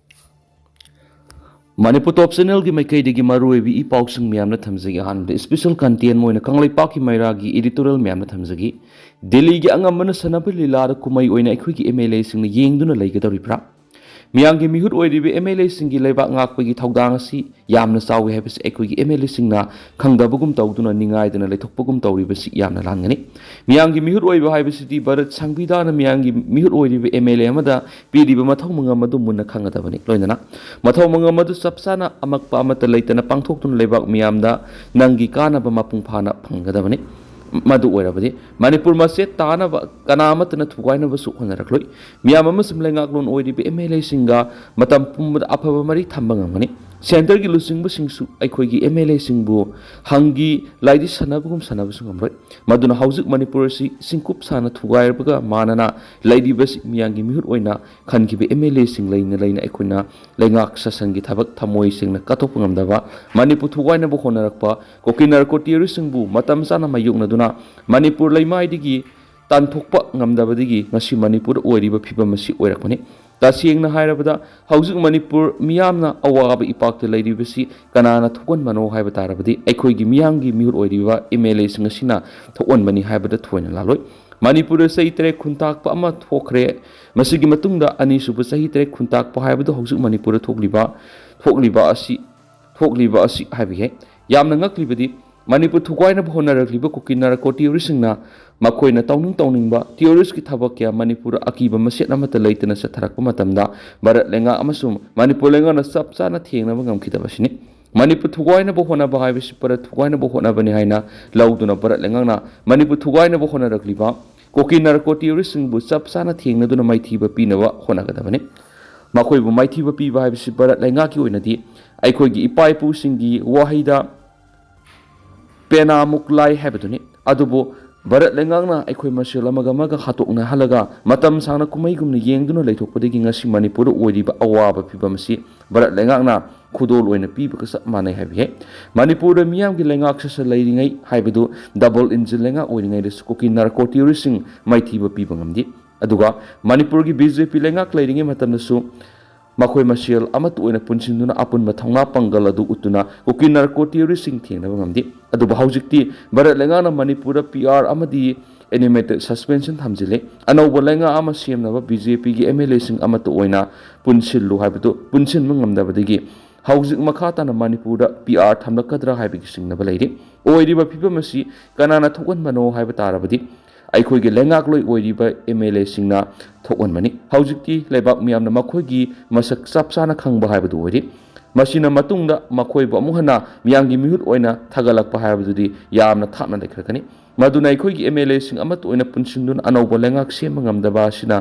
ꯃꯅꯤꯄꯨꯔ ꯇꯣꯞ ꯆꯦꯅꯦꯜꯒꯤ ꯃꯥꯏꯀꯩꯗꯒꯤ ꯃꯔꯨꯑꯣꯏꯕ ꯏ ꯄꯥꯎꯁꯤꯡ ꯃꯌꯥꯝꯅ ꯊꯝꯖꯒꯦ꯫ ꯑꯍꯥꯟꯕꯗ ꯏꯁꯄꯤꯁꯦꯜ ꯀꯟꯇꯦꯟ ꯑꯣꯏꯅ ꯀꯪꯂꯩꯄꯥꯛꯀꯤ ꯃꯩꯔꯥꯒꯤ ꯏꯗꯤꯇꯣꯔꯤꯌꯦꯜ ꯃꯌꯥꯝꯅ ꯊꯝꯖꯒꯦ꯫ ꯗꯦꯜꯂꯤꯒꯤ ꯑꯉꯝꯕꯅ ꯁꯥꯟꯅꯕ ꯂꯤꯂꯥꯗ ꯀꯨꯝꯍꯩ ꯑꯣꯏꯅ ꯑꯩꯈꯣꯏꯒꯤ ꯑꯦꯝ ꯑꯦꯜ ꯑꯦꯁꯤꯡꯅ ꯌꯦꯡꯗꯨꯅ ꯂꯩꯒꯗꯧꯔꯤꯕ꯭ꯔꯥ? ꯃꯤꯌꯥꯝꯒꯤ ꯃꯤꯍꯨꯠ ꯑꯣꯏꯔꯤꯕ ꯑꯦꯝ ꯑꯦꯜ ꯑꯦꯁꯤꯡꯒꯤ ꯂꯩꯕꯥꯛ ꯉꯥꯛꯄꯒꯤ ꯊꯧꯗꯥꯡ ꯑꯁꯤ ꯌꯥꯝꯅ ꯆꯥꯎꯏ ꯍꯥꯏꯕꯁꯤ ꯑꯩꯈꯣꯏꯒꯤ ꯑꯦꯝ ꯑꯦꯜ ꯑꯦꯁꯤꯡꯅ ꯈꯪꯗꯕꯒꯨꯝ ꯇꯧꯗꯨꯅ, ꯅꯤꯡꯉꯥꯏꯗꯅ ꯂꯩꯊꯣꯛꯄꯒꯨꯝ ꯇꯧꯔꯤꯕꯁꯤ ꯌꯥꯝꯅ ꯂꯥꯟꯒꯅꯤ꯫ ꯃꯤꯌꯥꯝꯒꯤ ꯃꯤꯍꯨꯠ ꯑꯣꯏꯕ ꯍꯥꯏꯕꯁꯤꯗꯤ ꯚꯥꯔꯠ ꯁꯪꯕꯤꯙꯥꯟꯅ ꯃꯤꯌꯥꯝꯒꯤ ꯃꯤꯍꯨꯠ ꯑꯣꯏꯔꯤꯕ ꯑꯦꯝ ꯑꯦꯜ ꯑꯦ ꯑꯃꯗ ꯄꯤꯔꯤꯕ ꯃꯊꯧ ꯃꯉꯝ ꯑꯗꯨ ꯃꯨꯟꯅ ꯈꯪꯒꯗꯕꯅꯤ꯫ ꯂꯣꯏꯅꯅ ꯃꯊꯧ ꯃꯉꯝ ꯑꯗꯨ ꯆꯞ ꯆꯥꯅ ꯑꯃꯛꯄ ꯑꯃꯠꯇ ꯂꯩꯇꯅ ꯄꯥꯡꯊꯣꯛꯇꯨꯅ ꯂꯩꯕꯥꯛ ꯃꯤꯌꯥꯝꯗ ꯅꯪꯒꯤ ꯀꯥꯟꯅꯕ ꯃꯄꯨꯡ ꯐꯥꯅ ꯐꯪꯒꯗꯕꯅꯤ꯫ ꯃꯗꯨ ꯑꯣꯏꯔꯕꯗꯤ ꯃꯅꯤꯄꯨꯔ ꯃꯆꯦꯠ ꯇꯥꯅꯕ ꯀꯅꯥ ꯑꯃꯠꯇꯅ ꯊꯨꯒꯥꯏꯅꯕꯁꯨ ꯍꯣꯠꯅꯔꯛꯂꯣꯏ꯫ ꯃꯤꯌꯥꯝ ꯑꯃꯁꯨꯡ ꯂꯩꯉꯥꯛꯂꯣꯟ ꯑꯣꯏꯔꯤꯕ ꯑꯦꯝ ꯑꯦꯜ ꯑꯦꯁꯤꯡꯒ ꯃꯇꯝ ꯄꯨꯝꯕꯗ ꯑꯐꯕ ꯃꯔꯤ ꯊꯝꯕ ꯉꯝꯒꯅꯤ꯫ ꯁꯦꯟꯇꯔꯒꯤ ꯂꯨꯆꯤꯡꯕꯁꯤꯡꯁꯨ ꯑꯩꯈꯣꯏꯒꯤ ꯑꯦꯝ ꯑꯦꯜ ꯑꯦꯁꯤꯡꯕꯨ ꯍꯪꯒꯤ ꯂꯥꯏꯗꯤ ꯁꯥꯟꯅꯕꯒꯨꯝ ꯁꯥꯟꯅꯕꯁꯨ ꯉꯝꯂꯣꯏ꯫ ꯃꯗꯨꯅ ꯍꯧꯖꯤꯛ ꯃꯅꯤꯄꯨꯔ ꯑꯁꯤ ꯆꯤꯡꯀꯨꯞ ꯁꯥꯅ ꯊꯨꯒꯥꯏꯔꯕꯒ ꯃꯥꯟꯅꯅ ꯂꯩꯔꯤꯕꯁꯤ ꯃꯤꯌꯥꯝꯒꯤ ꯃꯤꯍꯨꯠ ꯑꯣꯏꯅ ꯈꯟꯈꯤꯕ ꯑꯦꯝ ꯑꯦꯜ ꯑꯦꯁꯤꯡ ꯂꯩꯅ ꯂꯩꯅ ꯑꯩꯈꯣꯏꯅ ꯂꯩꯉꯥꯛ ꯁꯥꯁꯟꯒꯤ ꯊꯕꯛ ꯊꯃꯣꯏ ꯁꯦꯡꯅ ꯀꯠꯊꯣꯛꯄ ꯉꯝꯗꯕ, ꯃꯅꯤꯄꯨꯔ ꯊꯨꯒꯥꯏꯅꯕ ꯍꯣꯠꯅꯔꯛꯄ ꯀꯨꯀꯤ ꯅꯥꯔꯀꯣ ꯇꯦꯔꯣꯔꯤꯁ꯭ꯠꯁꯤꯡꯕꯨ ꯃꯇꯝ ꯆꯥꯅ ꯃꯥꯌꯣꯛꯅꯗꯨꯅ ꯃꯅꯤꯄꯨꯔ ꯂꯩꯃꯥꯏꯗꯒꯤ ꯇꯥꯟꯊꯣꯛꯄ ꯉꯝꯗꯕꯗꯒꯤ ꯉꯁꯤ ꯃꯅꯤꯄꯨꯔꯗ ꯑꯣꯏꯔꯤꯕ ꯐꯤꯕꯝ ꯑꯁꯤ ꯑꯣꯏꯔꯛꯄꯅꯤ꯫ ꯇꯁꯦꯡꯅ ꯍꯥꯏꯔꯕꯗ, ꯍꯧꯖꯤꯛ ꯃꯅꯤꯄꯨꯔ ꯃꯤꯌꯥꯝꯅ ꯑꯋꯥꯕ ꯏꯄꯥꯛꯇ ꯂꯩꯔꯤꯕꯁꯤ ꯀꯅꯥꯅ ꯊꯣꯛꯍꯟꯕꯅꯣ ꯍꯥꯏꯕ ꯇꯥꯔꯕꯗꯤ, ꯑꯩꯈꯣꯏꯒꯤ ꯃꯤꯌꯥꯝꯒꯤ ꯃꯤꯍꯨꯠ ꯑꯣꯏꯔꯤꯕ ꯑꯦꯝ ꯑꯦꯜ ꯑꯦꯁꯤꯡ ꯑꯁꯤꯅ ꯊꯣꯛꯍꯟꯕꯅꯤ ꯍꯥꯏꯕꯗ ꯊꯣꯏꯅ ꯂꯥꯜꯂꯣꯏ꯫ ꯃꯅꯤꯄꯨꯔꯗ ꯆꯍꯤ ꯇꯔꯦꯠ ꯈꯨꯟꯇꯥꯛꯄ ꯑꯃ ꯊꯣꯛꯈ꯭ꯔꯦ꯫ ꯃꯁꯤꯒꯤ ꯃꯇꯨꯡꯗ ꯑꯅꯤꯁꯨꯕ ꯆꯍꯤ ꯇꯔꯦꯠ ꯈꯨꯟꯇꯥꯛꯄ ꯍꯥꯏꯕꯗꯨ ꯍꯧꯖꯤꯛ ꯃꯅꯤꯄꯨꯔꯗ ꯊꯣꯛꯂꯤꯕ, ꯊꯣꯛꯂꯤꯕ ꯑꯁꯤ, ꯊꯣꯛꯂꯤꯕ ꯑꯁꯤ ꯍꯥꯏꯕ ꯌꯥꯏ꯫ ꯌꯥꯝꯅ ꯉꯛꯂꯤꯕꯗꯤ, ꯃꯅꯤꯄꯨꯔ ꯊꯨꯒꯥꯏꯅꯕ ꯍꯣꯠꯅꯔꯛꯂꯤꯕ ꯀꯨꯀꯤ ꯅꯥꯔꯀꯣ ꯇꯦꯔꯣꯔꯤꯁ꯭ꯠꯁꯤꯡꯅ ꯃꯈꯣꯏꯅ ꯇꯧꯅꯤꯡ ꯇꯧꯅꯤꯡꯕ ꯇꯦꯔꯣꯔꯤꯁ꯭ꯠꯀꯤ ꯊꯕꯛ ꯀꯌꯥ ꯃꯅꯤꯄꯨꯔꯗ ꯑꯀꯤꯕ ꯃꯁꯦꯠ ꯑꯃꯠꯇ ꯂꯩꯇꯅ ꯆꯠꯊꯔꯛꯄ ꯃꯇꯝꯗ, ꯚꯥꯔꯠ ꯂꯩꯉꯥꯛ ꯑꯃꯁꯨꯡ ꯃꯅꯤꯄꯨꯔ ꯂꯩꯉꯥꯛꯅ ꯆꯞ ꯆꯥꯅ ꯊꯦꯡꯅꯕ ꯉꯝꯈꯤꯗꯕ ꯑꯁꯤꯅꯤ꯫ ꯃꯅꯤꯄꯨꯔ ꯊꯨꯒꯥꯏꯅꯕ ꯍꯣꯠꯅꯕ ꯍꯥꯏꯕꯁꯤ ꯚꯥꯔꯠ ꯊꯨꯒꯥꯏꯅꯕ ꯍꯣꯠꯅꯕꯅꯤ ꯍꯥꯏꯅ ꯂꯧꯗꯨꯅ, ꯚꯥꯔꯠ ꯂꯩꯉꯥꯛꯅ ꯃꯅꯤꯄꯨꯔ ꯊꯨꯒꯥꯏꯅꯕ ꯍꯣꯠꯅꯔꯛꯂꯤꯕ ꯀꯨꯀꯤ ꯅꯥꯔꯀꯣ ꯇꯦꯔꯣꯔꯤꯁ꯭ꯠꯁꯤꯡꯕꯨ ꯆꯞ ꯆꯥꯅ ꯊꯦꯡꯅꯗꯨꯅ ꯃꯥꯏꯊꯤꯕ ꯄꯤꯅꯕ ꯍꯣꯠꯅꯒꯗꯕꯅꯤ꯫ ꯃꯈꯣꯏꯕꯨ ꯃꯥꯏꯊꯤꯕ ꯄꯤꯕ ꯍꯥꯏꯕꯁꯤ ꯚꯥꯔꯠ ꯂꯩꯉꯥꯛꯀꯤ ꯑꯣꯏꯅꯗꯤ ꯑꯩꯈꯣꯏꯒꯤ ꯏꯄꯥ ꯏꯄꯨꯁꯤꯡꯒꯤ ꯋꯥꯍꯩꯗ ꯄꯦꯅꯥꯃꯨꯛ ꯂꯥꯏ ꯍꯥꯏꯕꯗꯨꯅꯤ꯫ ꯑꯗꯨꯕꯨ ꯚꯥꯔꯠ ꯂꯩꯉꯥꯛꯅ ꯑꯩꯈꯣꯏ ꯃꯁꯦꯜ ꯑꯃꯒ ꯑꯃꯒ ꯍꯥꯠꯇꯣꯛꯅꯍꯜꯂꯒ ꯃꯇꯝ ꯁꯥꯡꯅ ꯀꯨꯝꯍꯩꯒꯨꯝꯅ ꯌꯦꯡꯗꯨꯅ ꯂꯩꯊꯣꯛꯄꯗꯒꯤ ꯉꯁꯤ ꯃꯅꯤꯄꯨꯔꯗ ꯑꯣꯏꯔꯤꯕ ꯑꯋꯥꯕ ꯐꯤꯕꯝ ꯑꯁꯤ ꯚꯥꯔꯠ ꯂꯩꯉꯥꯛꯅ ꯈꯨꯗꯣꯜ ꯑꯣꯏꯅ ꯄꯤꯕꯒ ꯆꯞ ꯃꯥꯟꯅꯩ ꯍꯥꯏꯕ ꯌꯥꯏ꯫ ꯃꯅꯤꯄꯨꯔꯗ ꯃꯤꯌꯥꯝꯒꯤ ꯂꯩꯉꯥꯛ ꯁꯥꯁꯟ ꯂꯩꯔꯤꯉꯩ ꯍꯥꯏꯕꯗꯨ ꯗꯕꯜ ꯏꯟꯖꯤꯟ ꯂꯩꯉꯥꯛ ꯑꯣꯏꯔꯤꯉꯩꯗꯁꯨ ꯀꯨꯀꯤ ꯅꯥꯔꯀꯣ ꯇꯦꯔꯣꯔꯤꯁ꯭ꯠꯁꯤꯡ ꯃꯥꯏꯊꯤꯕ ꯄꯤꯕ ꯉꯝꯗꯦ꯫ ꯑꯗꯨꯒ ꯃꯅꯤꯄꯨꯔꯒꯤ ꯕꯤ ꯖꯦ ꯄꯤ ꯂꯩꯉꯥꯛ ꯂꯩꯔꯤꯉꯩ ꯃꯇꯝꯗꯁꯨ ꯃꯈꯣꯏ ꯃꯁꯦꯜ ꯑꯃꯠꯇ ꯑꯣꯏꯅ ꯄꯨꯟꯁꯤꯟꯗꯨꯅ ꯑꯄꯨꯟꯕ ꯊꯧꯅꯥ ꯄꯥꯡꯒꯜ ꯑꯗꯨ ꯎꯠꯇꯨꯅ ꯀꯨꯀꯤ ꯅꯥꯔꯀꯣ ꯇꯦꯔꯣꯔꯤꯁꯁꯤꯡ ꯊꯦꯡꯅꯕ ꯉꯝꯗꯦ꯫ ꯑꯗꯨꯕꯨ ꯍꯧꯖꯤꯛꯇꯤ ꯚꯥꯔꯠ ꯂꯩꯉꯥꯛꯅ ꯃꯅꯤꯄꯨꯔꯗ ꯄꯤ ꯑꯥꯔ ꯑꯃꯗꯤ ꯑꯦꯅꯤꯃꯦꯇꯦꯗ ꯁꯁꯄꯦꯟꯁꯟ ꯊꯝꯖꯤꯜꯂꯦ꯫ ꯑꯅꯧꯕ ꯂꯩꯉꯥꯛ ꯑꯃ ꯁꯦꯝꯅꯕ ꯕꯤ ꯖꯦ ꯄꯤꯒꯤ ꯑꯦꯝ ꯑꯦꯜ ꯑꯦꯁꯤꯡ ꯑꯃꯠꯇ ꯑꯣꯏꯅ ꯄꯨꯟꯁꯤꯜꯂꯨ ꯍꯥꯏꯕꯗꯨ ꯄꯨꯟꯁꯤꯟꯕ ꯉꯝꯗꯕꯗꯒꯤ ꯍꯧꯖꯤꯛ ꯃꯈꯥ ꯇꯥꯅ ꯃꯅꯤꯄꯨꯔꯗ ꯄꯤ ꯑꯥꯔ ꯊꯝꯂꯛꯀꯗ꯭ꯔꯥ ꯍꯥꯏꯕꯒꯤ ꯆꯤꯡꯅꯕ ꯂꯩꯔꯤ꯫ ꯑꯣꯏꯔꯤꯕ ꯐꯤꯕꯝ ꯑꯁꯤ ꯀꯅꯥꯅ ꯊꯣꯛꯍꯟꯕꯅꯣ ꯍꯥꯏꯕ ꯇꯥꯔꯕꯗꯤ ꯑꯩꯈꯣꯏꯒꯤ ꯂꯩꯉꯥꯛꯂꯣꯏ ꯑꯣꯏꯔꯤꯕ ꯑꯦꯝ ꯑꯦꯜ ꯑꯦꯁꯤꯡꯅ ꯊꯣꯛꯍꯟꯕꯅꯤ꯫ ꯍꯧꯖꯤꯛꯇꯤ ꯂꯩꯕꯥꯛ ꯃꯤꯌꯥꯝꯅ ꯃꯈꯣꯏꯒꯤ ꯃꯁꯛ ꯆꯞ ꯆꯥꯅ ꯈꯪꯕ ꯍꯥꯏꯕꯗꯨ ꯑꯣꯏꯔꯤ꯫ ꯃꯁꯤꯅ ꯃꯇꯨꯡꯗ ꯃꯈꯣꯏꯕꯨ ꯑꯃꯨꯛ ꯍꯟꯅ ꯃꯤꯌꯥꯝꯒꯤ ꯃꯤꯍꯨꯠ ꯑꯣꯏꯅ ꯊꯥꯒꯠꯂꯛꯄ ꯍꯥꯏꯕꯗꯨꯗꯤ ꯌꯥꯝꯅ ꯊꯥꯞꯅ ꯂꯩꯈ꯭ꯔꯒꯅꯤ꯫ ꯃꯗꯨꯅ ꯑꯩꯈꯣꯏꯒꯤ ꯑꯦꯝ ꯑꯦꯜ ꯑꯦꯁꯤꯡ ꯑꯃꯠꯇ ꯑꯣꯏꯅ ꯄꯨꯟꯁꯤꯟꯗꯨꯅ ꯑꯅꯧꯕ ꯂꯩꯉꯥꯛ ꯁꯦꯝꯕ ꯉꯝꯗꯕ ꯑꯁꯤꯅ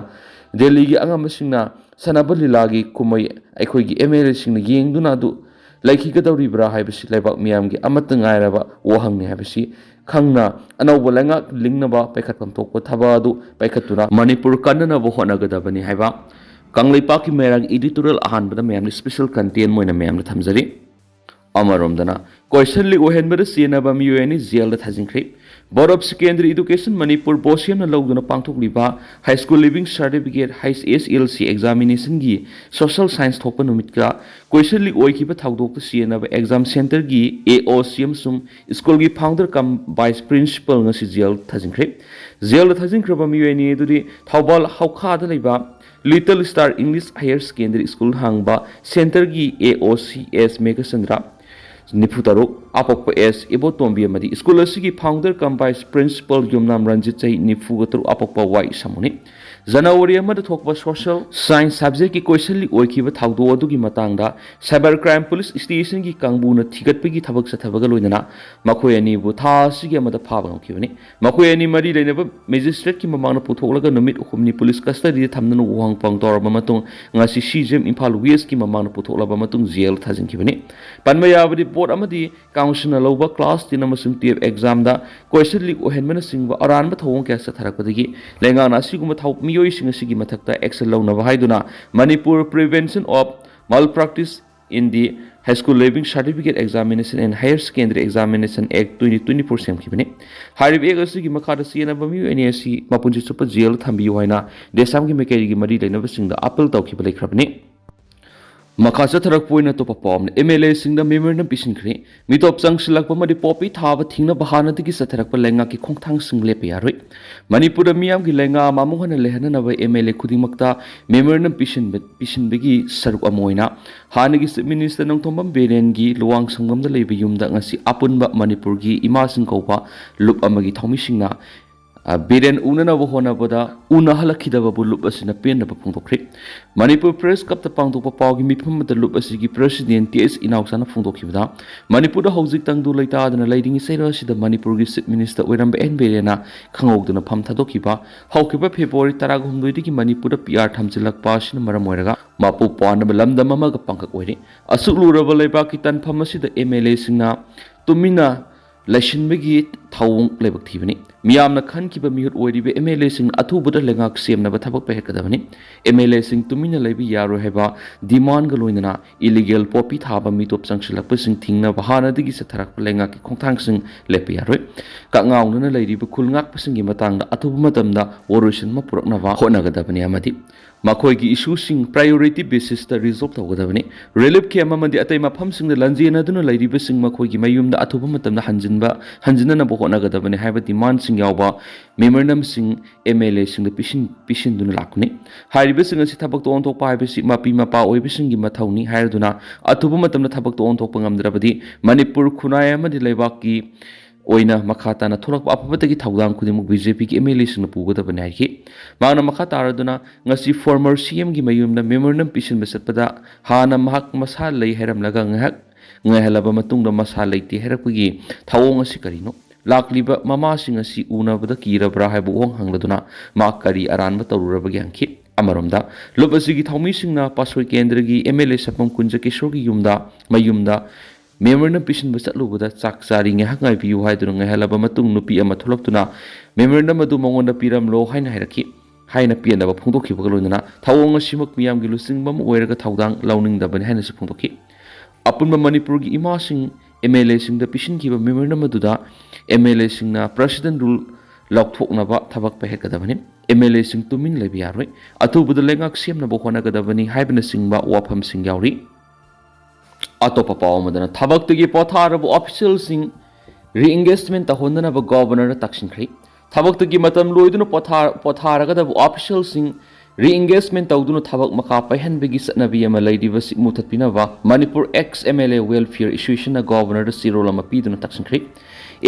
ꯗꯦꯜꯂꯤꯒꯤ ꯑꯉꯝꯕꯁꯤꯡꯅ ꯁꯥꯟꯅꯕ ꯂꯤꯂꯥꯒꯤ ꯀꯨꯝꯍꯩ ꯑꯩꯈꯣꯏꯒꯤ ꯑꯦꯝ ꯑꯦꯜ ꯑꯦꯁꯤꯡꯅ ꯌꯦꯡꯗꯨꯅ ꯑꯗꯨ ꯂꯩꯈꯤꯒꯗꯧꯔꯤꯕ꯭ꯔꯥ ꯍꯥꯏꯕꯁꯤ ꯂꯩꯕꯥꯛ ꯃꯤꯌꯥꯝꯒꯤ ꯑꯃꯠꯇ ꯉꯥꯏꯔꯕ ꯋꯥꯍꯪꯅꯤ ꯍꯥꯏꯕꯁꯤ ꯈꯪꯅ ꯑꯅꯧꯕ ꯂꯩꯉꯥꯛ ꯂꯤꯡꯅꯕ ꯄꯥꯏꯈꯠꯐꯝ ꯊꯣꯛꯄ ꯊꯕꯛ ꯑꯗꯨ ꯄꯥꯏꯈꯠꯇꯨꯅ ꯃꯅꯤꯄꯨꯔ ꯀꯟꯅꯅꯕ ꯍꯣꯠꯅꯒꯗꯕꯅꯤ ꯍꯥꯏꯕ ꯀꯪꯂꯩꯄꯥꯛꯀꯤ ꯃꯦꯔꯥꯒꯤ editorial ꯑꯍꯥꯟꯕꯗ ꯃꯌꯥꯝꯅ special content ꯑꯣꯏꯅ ꯃꯌꯥꯝꯅ ꯊꯝꯖꯔꯤ꯫ ꯑꯃꯔꯣꯝꯗꯅ ꯀꯣꯏꯁꯟ ꯂꯤꯛ ꯑꯣꯏꯍꯟꯕꯗ ꯆꯦꯟꯅꯕ ꯃꯤꯑꯣꯏ ꯑꯅꯤ ꯖꯦꯜꯗ ꯊꯥꯖꯤꯟꯈ꯭ꯔꯦ꯫ Board of Secondary Education Manipur ꯕꯣꯁꯦꯝꯅ ꯂꯧꯗꯨꯅ ꯄꯥꯡꯊꯣꯛꯂꯤꯕ High School Leaving Certificate, H S L C examination ꯒꯤ social science ꯊꯣꯛꯄ ꯅꯨꯃꯤꯠꯇ ꯀꯣꯏꯁꯟ ꯂꯤꯛ ꯑꯣꯏꯈꯤꯕ ꯊꯧꯗꯣꯛꯇ ꯆꯦꯟꯅꯕ exam centre ꯒꯤ ꯑꯦ ꯑꯣ ꯁꯤ ꯑꯃꯁꯨꯡ ꯁ꯭ꯀꯨꯜꯒꯤ founder cum vice principal ꯉꯁꯤ ꯖꯦꯜ ꯊꯥꯖꯤꯟꯈ꯭ꯔꯦ꯫ ꯖꯦꯜꯗ ꯊꯥꯖꯤꯟꯈ꯭ꯔꯕ ꯃꯤꯑꯣꯏ ꯑꯅꯤ ꯑꯗꯨꯗꯤ ꯊꯧꯕꯥꯜ ꯍꯧꯈꯥꯗ ꯂꯩꯕ Little Star English Higher Secondary School ꯍꯥꯡꯕ centre ꯒꯤ ꯑꯦ ꯑꯣ ꯁꯤ ꯑꯦꯁ ꯃꯦꯘꯆꯟꯗ꯭ꯔ, ꯅꯤꯐꯨ ꯇꯔꯨꯛ, ꯑꯄꯣꯛꯄ ꯑꯦꯁ ꯏꯕꯣꯇꯣꯝꯕꯤ ꯑꯃꯗꯤ ꯁ꯭ꯀꯨꯜ ꯑꯁꯤꯒꯤ founder cum vice principal ꯌꯨꯝꯅꯥꯝ ꯔꯟꯖꯤꯠ, ꯆꯍꯤ ꯅꯤꯐꯨꯒ ꯇꯔꯨꯛ, ꯑꯄꯣꯛꯄ ꯋꯥꯏ ꯁꯥꯃꯨꯅꯤ꯫ ꯖꯅꯋꯥꯔꯤ ꯑꯃꯗ ꯊꯣꯛꯄ social science subject ꯀꯤ ꯀꯣꯏꯁꯟ ꯂꯤꯛ ꯑꯣꯏꯈꯤꯕ ꯊꯧꯗꯣꯛ ꯑꯗꯨꯒꯤ ꯃꯇꯥꯡꯗ Cyber Crime Police Station ꯒꯤ ꯀꯥꯡꯕꯨꯅ ꯊꯤꯒꯠꯄꯒꯤ ꯊꯕꯛ ꯆꯠꯊꯕꯒ ꯂꯣꯏꯅꯅ ꯃꯈꯣꯏ ꯑꯅꯤꯕꯨ ꯊꯥ ꯑꯁꯤꯒꯤ ꯑꯃꯗ ꯐꯥꯕ ꯉꯝꯈꯤꯕꯅꯤ꯫ ꯃꯈꯣꯏ ꯑꯅꯤ ꯃꯔꯤ ꯂꯩꯅꯕ magistrate ꯀꯤ ꯃꯃꯥꯡꯗ ꯄꯨꯊꯣꯛꯂꯒ ꯅꯨꯃꯤꯠ ꯍꯨꯝꯅꯤ police custody ꯗ ꯊꯝꯗꯨꯅ ꯋꯥꯍꯪ ꯄꯥꯎ ꯇꯧꯔꯕ ꯃꯇꯨꯡ ꯉꯁꯤ C G M Imphal West ꯀꯤ ꯃꯃꯥꯡꯗ ꯄꯨꯊꯣꯛꯂꯕ ꯃꯇꯨꯡ ꯖꯦꯜ ꯊꯥꯖꯤꯟꯈꯤꯕꯅꯤ꯫ ꯄꯟꯕ ꯌꯥꯕꯗꯤ board ꯑꯃꯗꯤ council ꯅ ꯂꯧꯕ class ten ꯑꯃꯁꯨꯡ twelve exam ꯗ ꯀꯣꯏꯁꯟ ꯂꯤꯛ ꯑꯣꯏꯍꯟꯕꯅꯆꯤꯡꯕ ꯑꯔꯥꯟꯕ ꯊꯧꯑꯣꯡ ꯀꯌꯥ ꯆꯠꯊꯔꯛꯄꯗꯒꯤ ꯂꯩꯉꯥꯛꯅ ꯑꯁꯤꯒꯨꯝꯕ ꯊꯧ-, ꯃꯤꯑꯣꯏꯁꯤꯡ ꯑꯁꯤꯒꯤ ꯃꯊꯛꯇ action ꯂꯧꯅꯕ ꯍꯥꯏꯗꯨꯅ Manipur Prevention of Malpractice in the High School Leaving Certificate Examination and Higher Secondary Examination Act twenty twenty-four ꯁꯦꯝꯈꯤꯕꯅꯤ꯫ ꯍꯥꯏꯔꯤꯕ act ꯑꯁꯤꯒꯤ ꯃꯈꯥꯗ ꯆꯦꯟꯅꯕ ꯃꯤꯑꯣꯏ ꯑꯅꯤ ꯑꯁꯤ ꯃꯄꯨꯟꯁꯤ ꯆꯨꯞꯄ ꯖꯦꯜ ꯊꯝꯕꯤꯌꯨ ꯍꯥꯏꯅ ꯗꯦꯁꯥꯝꯒꯤ ꯃꯥꯏꯀꯩꯒꯤ ꯃꯔꯤ ꯂꯩꯅꯕꯁꯤꯡꯗ appeal ꯇꯧꯈꯤꯕ ꯂꯩꯈ꯭ꯔꯕꯅꯤ꯫ ꯃꯈꯥ ꯆꯠꯊꯔꯛꯄ ꯑꯣꯏꯅ ꯑꯇꯣꯞꯄ ꯄꯥꯎ ꯑꯃꯅ, ꯑꯦꯝ ꯑꯦꯜ ꯑꯦꯁꯤꯡꯗ ꯃꯦꯃꯣꯔꯦꯟꯗꯝ ꯄꯤꯁꯤꯟꯈ꯭ꯔꯦ꯫ ꯃꯤꯇꯣꯞ ꯆꯪꯁꯤꯜꯂꯛꯄ ꯑꯃꯗꯤ ꯄꯣꯄꯤ ꯊꯥꯕ ꯊꯤꯡꯅꯕ ꯍꯥꯟꯅꯗꯒꯤ ꯆꯠꯊꯔꯛꯄ ꯂꯩꯉꯥꯛꯀꯤ ꯈꯣꯡꯊꯥꯡꯁꯤꯡ ꯂꯦꯞꯄ ꯌꯥꯔꯣꯏ꯫ ꯃꯅꯤꯄꯨꯔꯗ ꯃꯤꯌꯥꯝꯒꯤ ꯂꯩꯉꯥꯛ ꯑꯃ ꯑꯃꯨꯛ ꯍꯟꯅ ꯂꯩꯍꯟꯅꯅꯕ ꯑꯦꯝ ꯑꯦꯜ ꯑꯦ ꯈꯨꯗꯤꯡꯃꯛꯇ ꯃꯦꯃꯣꯔꯦꯟꯗꯝ ꯄꯤꯁꯤꯟꯕ, ꯄꯤꯁꯤꯟꯕꯒꯤ ꯁꯔꯨꯛ ꯑꯃ ꯑꯣꯏꯅ ꯍꯥꯟꯅꯒꯤ ꯆꯤꯐ ꯃꯤꯅꯤꯁꯇꯔ ꯅꯣꯡꯊꯣꯝꯕꯝ ꯕꯤꯔꯦꯟꯒꯤ ꯂꯨꯋꯥꯡꯁꯪꯕꯝꯗ ꯂꯩꯕ ꯌꯨꯝꯗ ꯉꯁꯤ ꯑꯄꯨꯟꯕ ꯃꯅꯤꯄꯨꯔꯒꯤ ꯏꯃꯥꯁꯤꯡ ꯀꯧꯕ ꯂꯨꯞ ꯑꯃꯒꯤ ꯊꯧꯃꯤꯁꯤꯡꯅ, ꯑ, ꯕꯤꯔꯦꯟ ꯎꯅꯅꯕ ꯍꯣꯠꯅꯕꯗ ꯎꯅꯍꯜꯂꯛꯈꯤꯗꯕꯕꯨ ꯂꯨꯞ ꯑꯁꯤꯅ ꯄꯦꯟꯗꯕ ꯐꯣꯡꯗꯣꯛꯈ꯭ꯔꯦ꯫ ꯃꯅꯤꯄꯨꯔ ꯄ꯭ꯔꯦꯁ ꯀ꯭ꯂꯕꯇ ꯄꯥꯡꯊꯣꯛꯄ ꯄꯥꯎꯒꯤ ꯃꯤꯐꯝ ꯑꯃꯗ ꯂꯨꯞ ꯑꯁꯤꯒꯤ ꯄ꯭ꯔꯦꯁꯤꯗꯦꯟ ꯇꯤ ꯑꯩꯆ ꯏꯅꯥꯎꯆꯥꯅ ꯐꯣꯡꯗꯣꯛꯈꯤꯕꯗ, ꯃꯅꯤꯄꯨꯔꯗ ꯍꯧꯖꯤꯛ ꯇꯪꯗꯨ ꯂꯩꯇꯥꯗꯅ ꯂꯩꯔꯤꯉꯩ ꯆꯩꯔꯛ ꯑꯁꯤꯗ ꯃꯅꯤꯄꯨꯔꯒꯤ ꯆꯤꯐ ꯃꯤꯅꯤꯁꯇꯔ ꯑꯣꯏꯔꯝꯕ ꯑꯦꯟ ꯕꯤꯔꯦꯟꯅ ꯈꯪꯍꯧꯗꯅ ꯐꯝ ꯊꯥꯗꯣꯛꯈꯤꯕ, ꯍꯧꯈꯤꯕ ꯐꯦꯕ꯭ꯔꯨꯋꯥꯔꯤ ꯇꯔꯥꯍꯨꯝꯗꯣꯏꯗꯒꯤ ꯃꯅꯤꯄꯨꯔꯗ ꯄꯤ ꯑꯥꯔ ꯊꯝꯖꯤꯜꯂꯛꯄ ꯑꯁꯤꯅ ꯃꯔꯝ ꯑꯣꯏꯔꯒ ꯃꯄꯨ ꯄꯥꯟꯗꯕ ꯂꯝꯗꯝ ꯑꯃꯒ ꯄꯥꯡꯈꯛ ꯑꯣꯏꯔꯦ꯫ ꯑꯁꯨꯛ ꯂꯨꯔꯕ ꯂꯩꯕꯥꯛꯀꯤ ꯇꯥꯟꯐꯝ ꯑꯁꯤꯗ ꯑꯦꯝ ꯑꯦꯜ ꯑꯦꯁꯤꯡꯅ ꯇꯨꯃꯤꯟꯅ ꯂꯩꯁꯤꯟꯕꯒꯤ ꯊꯧꯑꯣꯡ ꯂꯥꯏꯕꯛ ꯊꯤꯕꯅꯤ꯫ ꯃꯤꯌꯥꯝꯅ ꯈꯟꯈꯤꯕ ꯃꯤꯍꯨꯠ ꯑꯣꯏꯔꯤꯕ ꯑꯦꯝ ꯑꯦꯜ ꯑꯦꯁꯤꯡꯅ ꯑꯊꯨꯕꯗ ꯂꯩꯉꯥꯛ ꯁꯦꯝꯅꯕ ꯊꯕꯛ ꯄꯥꯏꯈꯠꯀꯗꯕꯅꯤ꯫ ꯑꯦꯝ ꯑꯦꯜ ꯑꯦꯁꯤꯡ ꯇꯨꯃꯤꯟꯅ ꯂꯩꯕ ꯌꯥꯔꯣꯏ ꯍꯥꯏꯕ ꯗꯤꯃꯥꯟꯒ ꯂꯣꯏꯅꯅ ꯏꯂꯤꯒꯦꯜ ꯄꯣꯄꯤ ꯊꯥꯕ ꯃꯤꯇꯣꯞ ꯆꯪꯁꯤꯜꯂꯛꯄꯁꯤꯡ ꯊꯤꯡꯅꯕ ꯍꯥꯟꯅꯗꯒꯤ ꯆꯠꯊꯔꯛꯄ ꯂꯩꯉꯥꯛꯀꯤ ꯈꯣꯡꯊꯥꯡꯁꯤꯡ ꯂꯦꯞꯄ ꯌꯥꯔꯣꯏ꯫ ꯀꯛꯉꯥꯎꯅꯅ ꯂꯩꯔꯤꯕ ꯈꯨꯜ ꯉꯥꯛꯄꯁꯤꯡꯒꯤ ꯃꯇꯥꯡꯗ ꯑꯊꯨꯕ ꯃꯇꯝꯗ ꯋꯥꯔꯣꯏꯁꯤꯟ ꯑꯃ ꯄꯨꯔꯛꯅꯕ ꯍꯣꯠꯅꯒꯗꯕꯅꯤ ꯑꯃꯗꯤ ꯃꯈꯣꯏꯒꯤ ꯏꯁꯨꯁꯤꯡ ꯄ꯭ꯔꯥꯏꯌꯣꯔꯤꯇꯤ ꯕꯦꯁꯤꯁꯇ ꯔꯤꯖꯣꯜꯕ ꯇꯧꯒꯗꯕꯅꯤ꯫ ꯔꯤꯂꯤꯐ ꯀꯦꯝꯞ ꯑꯃꯗꯤ ꯑꯇꯩ ꯃꯐꯝꯁꯤꯡꯗ ꯂꯟꯖꯦꯟꯅꯗꯨꯅ ꯂꯩꯔꯤꯕꯁꯤꯡ ꯃꯈꯣꯏꯒꯤ ꯃꯌꯨꯝꯗ ꯑꯊꯨꯕ ꯃꯇꯝꯗ ꯍꯟꯖꯤꯟꯕ, ꯍꯟꯖꯤꯟꯅꯅꯕ ꯍꯣꯠꯅꯒꯗꯕꯅꯤ ꯍꯥꯏꯕ ꯗꯤꯃꯥꯟꯁꯤꯡ ꯌꯥꯎꯕ ꯃꯦꯃꯣꯔꯦꯟꯗꯝꯁꯤꯡ ꯑꯦꯝ ꯑꯦꯜ ꯑꯦꯁꯤꯡꯗ ꯄꯤꯁꯤꯟ-, ꯄꯤꯁꯤꯟꯗꯨꯅ ꯂꯥꯛꯄꯅꯤ꯫ ꯍꯥꯏꯔꯤꯕꯁꯤꯡ ꯑꯁꯤ ꯊꯕꯛꯇ ꯑꯣꯟꯊꯣꯛꯄ ꯍꯥꯏꯕꯁꯤ ꯃꯄꯤ ꯃꯄꯥ ꯑꯣꯏꯕꯁꯤꯡꯒꯤ ꯃꯊꯧꯅꯤ ꯍꯥꯏꯔꯗꯨꯅ ꯑꯊꯨꯕ ꯃꯇꯝꯗ ꯊꯕꯛꯇ ꯑꯣꯟꯊꯣꯛꯄ ꯉꯝꯗ꯭ꯔꯕꯗꯤ ꯃꯅꯤꯄꯨꯔ ꯈꯨꯟꯅꯥꯏ ꯑꯃꯗꯤ ꯂꯩꯕꯥꯛꯀꯤ ꯑꯣꯏꯅ ꯃꯈꯥ ꯇꯥꯅ ꯊꯣꯛꯂꯛꯄ ꯑꯐꯕꯇꯒꯤ ꯊꯧꯗꯥꯡ ꯈꯨꯗꯤꯡꯃꯛ ꯕꯤ ꯖꯦ ꯄꯤꯒꯤ ꯑꯦꯝ ꯑꯦꯜ ꯑꯦꯁꯤꯡꯅ ꯄꯨꯒꯗꯕꯅꯤ ꯍꯥꯏꯈꯤ꯫ ꯃꯍꯥꯛꯅ ꯃꯈꯥ ꯇꯥꯔꯗꯨꯅ ꯉꯁꯤ ꯐꯣꯔꯃꯔ ꯁꯤ ꯑꯦꯝꯒꯤ ꯃꯌꯨꯝꯗ ꯃꯦꯃꯣꯔꯦꯟꯗꯝ ꯄꯤꯁꯤꯟꯕ ꯆꯠꯄꯗ ꯍꯥꯟꯅ ꯃꯍꯥꯛ ꯃꯁꯥ ꯂꯩ ꯍꯥꯏꯔꯝꯂꯒ ꯉꯥꯏꯍꯥꯛ ꯉꯥꯏꯍꯜꯂꯕ ꯃꯇꯨꯡꯗ ꯃꯁꯥ ꯂꯩꯇꯦ ꯍꯥꯏꯔꯛꯄꯒꯤ ꯊꯧꯑꯣꯡ ꯑꯁꯤ ꯀꯔꯤꯅꯣ? ꯂꯥꯛꯂꯤꯕ ꯃꯃꯥꯁꯤꯡ ꯑꯁꯤ ꯎꯅꯕꯗ ꯀꯤꯔꯕ꯭ꯔꯥ ꯍꯥꯏꯕ ꯋꯥꯍꯪ ꯍꯪꯂꯗꯨꯅ ꯃꯍꯥꯛ ꯀꯔꯤ ꯑꯔꯥꯟꯕ ꯇꯧꯔꯨꯔꯕꯒꯦ ꯍꯪꯈꯤ꯫ ꯑꯃꯔꯣꯝꯗ ꯂꯨꯞ ꯑꯁꯤꯒꯤ ꯊꯧꯃꯤꯁꯤꯡꯅ ꯄꯥꯠꯁꯣꯏ ꯀꯦꯟꯗ꯭ꯔꯒꯤ ꯑꯦꯝ ꯑꯦꯜ ꯑꯦ ꯁꯛꯐꯝ ꯀꯨꯟꯖ ꯀꯤꯁꯣꯔꯒꯤ ꯌꯨꯝꯗ, ꯃꯌꯨꯝꯗ ꯃꯦꯃꯣꯔꯦꯟꯗꯝ ꯄꯤꯁꯤꯟꯕ ꯆꯠꯂꯨꯕꯗ ꯆꯥꯛ ꯆꯥꯔꯤ, ꯉꯥꯏꯍꯥꯛ ꯉꯥꯏꯕꯤꯌꯨ ꯍꯥꯏꯗꯨꯅ ꯉꯥꯏꯍꯜꯂꯕ ꯃꯇꯨꯡ ꯅꯨꯄꯤ ꯑꯃ ꯊꯣꯛꯂꯛꯇꯨꯅ ꯃꯦꯃꯣꯔꯦꯟꯗꯝ ꯑꯗꯨ ꯃꯉꯣꯟꯗ ꯄꯤꯔꯝꯂꯣ ꯍꯥꯏꯅ ꯍꯥꯏꯔꯛꯈꯤ ꯍꯥꯏꯅ ꯄꯦꯟꯗꯕ ꯐꯣꯡꯗꯣꯛꯈꯤꯕꯒ ꯂꯣꯏꯅꯅ ꯊꯧꯑꯣꯡ ꯑꯁꯤꯃꯛ ꯃꯤꯌꯥꯝꯒꯤ ꯂꯨꯆꯤꯡꯕ ꯑꯃ ꯑꯣꯏꯔꯒ ꯊꯧꯗꯥꯡ ꯂꯧꯅꯤꯡꯗꯕꯅꯤ ꯍꯥꯏꯅꯁꯨ ꯐꯣꯡꯗꯣꯛꯈꯤ꯫ ꯑꯄꯨꯟꯕ ꯃꯅꯤꯄꯨꯔꯒꯤ ꯏꯃꯥꯁꯤꯡ ꯑꯦꯝ ꯑꯦꯜ ꯑꯦꯁꯤꯡꯗ ꯄꯤꯁꯤꯟꯈꯤꯕ ꯃꯦꯃꯣꯔꯦꯟꯗꯝ ꯑꯗꯨꯗ ꯑꯦꯝ ꯑꯦꯜ ꯑꯦꯁꯤꯡꯅ ꯄ꯭ꯔꯦꯁꯤꯗꯦꯟ ꯔꯨꯜ ꯂꯧꯊꯣꯛꯅꯕ ꯊꯕꯛ ꯄꯥꯏꯈꯠꯀꯗꯕꯅꯤ꯫ ꯑꯦꯝ ꯑꯦꯜ ꯑꯦꯁꯤꯡ ꯇꯨꯃꯤꯟ ꯂꯩꯕ ꯌꯥꯔꯣꯏ꯫ ꯑꯊꯨꯕꯗ ꯂꯩꯉꯥꯛ ꯁꯦꯝꯅꯕ ꯍꯣꯠꯅꯒꯗꯕꯅꯤ ꯍꯥꯏꯕꯅꯆꯤꯡꯕ ꯋꯥꯐꯝꯁꯤꯡ ꯌꯥꯎꯔꯤ꯫ ꯑꯇꯣꯞꯄ ꯄꯥꯎ ꯑꯃꯗꯅ, ꯊꯕꯛꯇꯒꯤ ꯄꯣꯊꯥꯔꯕ ꯑꯣꯐꯤꯁꯤꯌꯦꯜꯁꯤꯡ ꯔꯤꯑꯦꯡꯒꯦꯖꯃꯦꯟ ꯇꯧꯍꯟꯗꯅꯕ ꯒꯣꯚꯔꯅꯔꯗ ꯇꯛꯁꯤꯟꯈ꯭ꯔꯤ꯫ ꯊꯕꯛꯇꯒꯤ ꯃꯇꯝ ꯂꯣꯏꯗꯨꯅ ꯄꯣꯊꯥ-, ꯄꯣꯊꯥꯔꯒꯗꯕ ꯑꯣꯐꯤꯁꯤꯌꯦꯜꯁꯤꯡ ꯔꯤꯑꯦꯡꯒꯦꯖꯃꯦꯟ ꯇꯧꯗꯨꯅ ꯊꯕꯛ ꯃꯈꯥ ꯄꯥꯏꯍꯟꯕꯒꯤ ꯆꯠꯅꯕꯤ ꯑꯃ ꯂꯩꯔꯤꯕꯁꯤ ꯃꯨꯊꯠꯄꯤꯅꯕ Manipur ex M L A welfare ꯑꯦꯁꯣꯁꯤꯌꯦꯁꯟꯅ ꯒꯣꯚꯔꯅꯔꯗ ꯆꯦꯔꯣꯜ ꯑꯃ ꯄꯤꯗꯨꯅ ꯇꯛꯁꯤꯟꯈ꯭ꯔꯤ꯫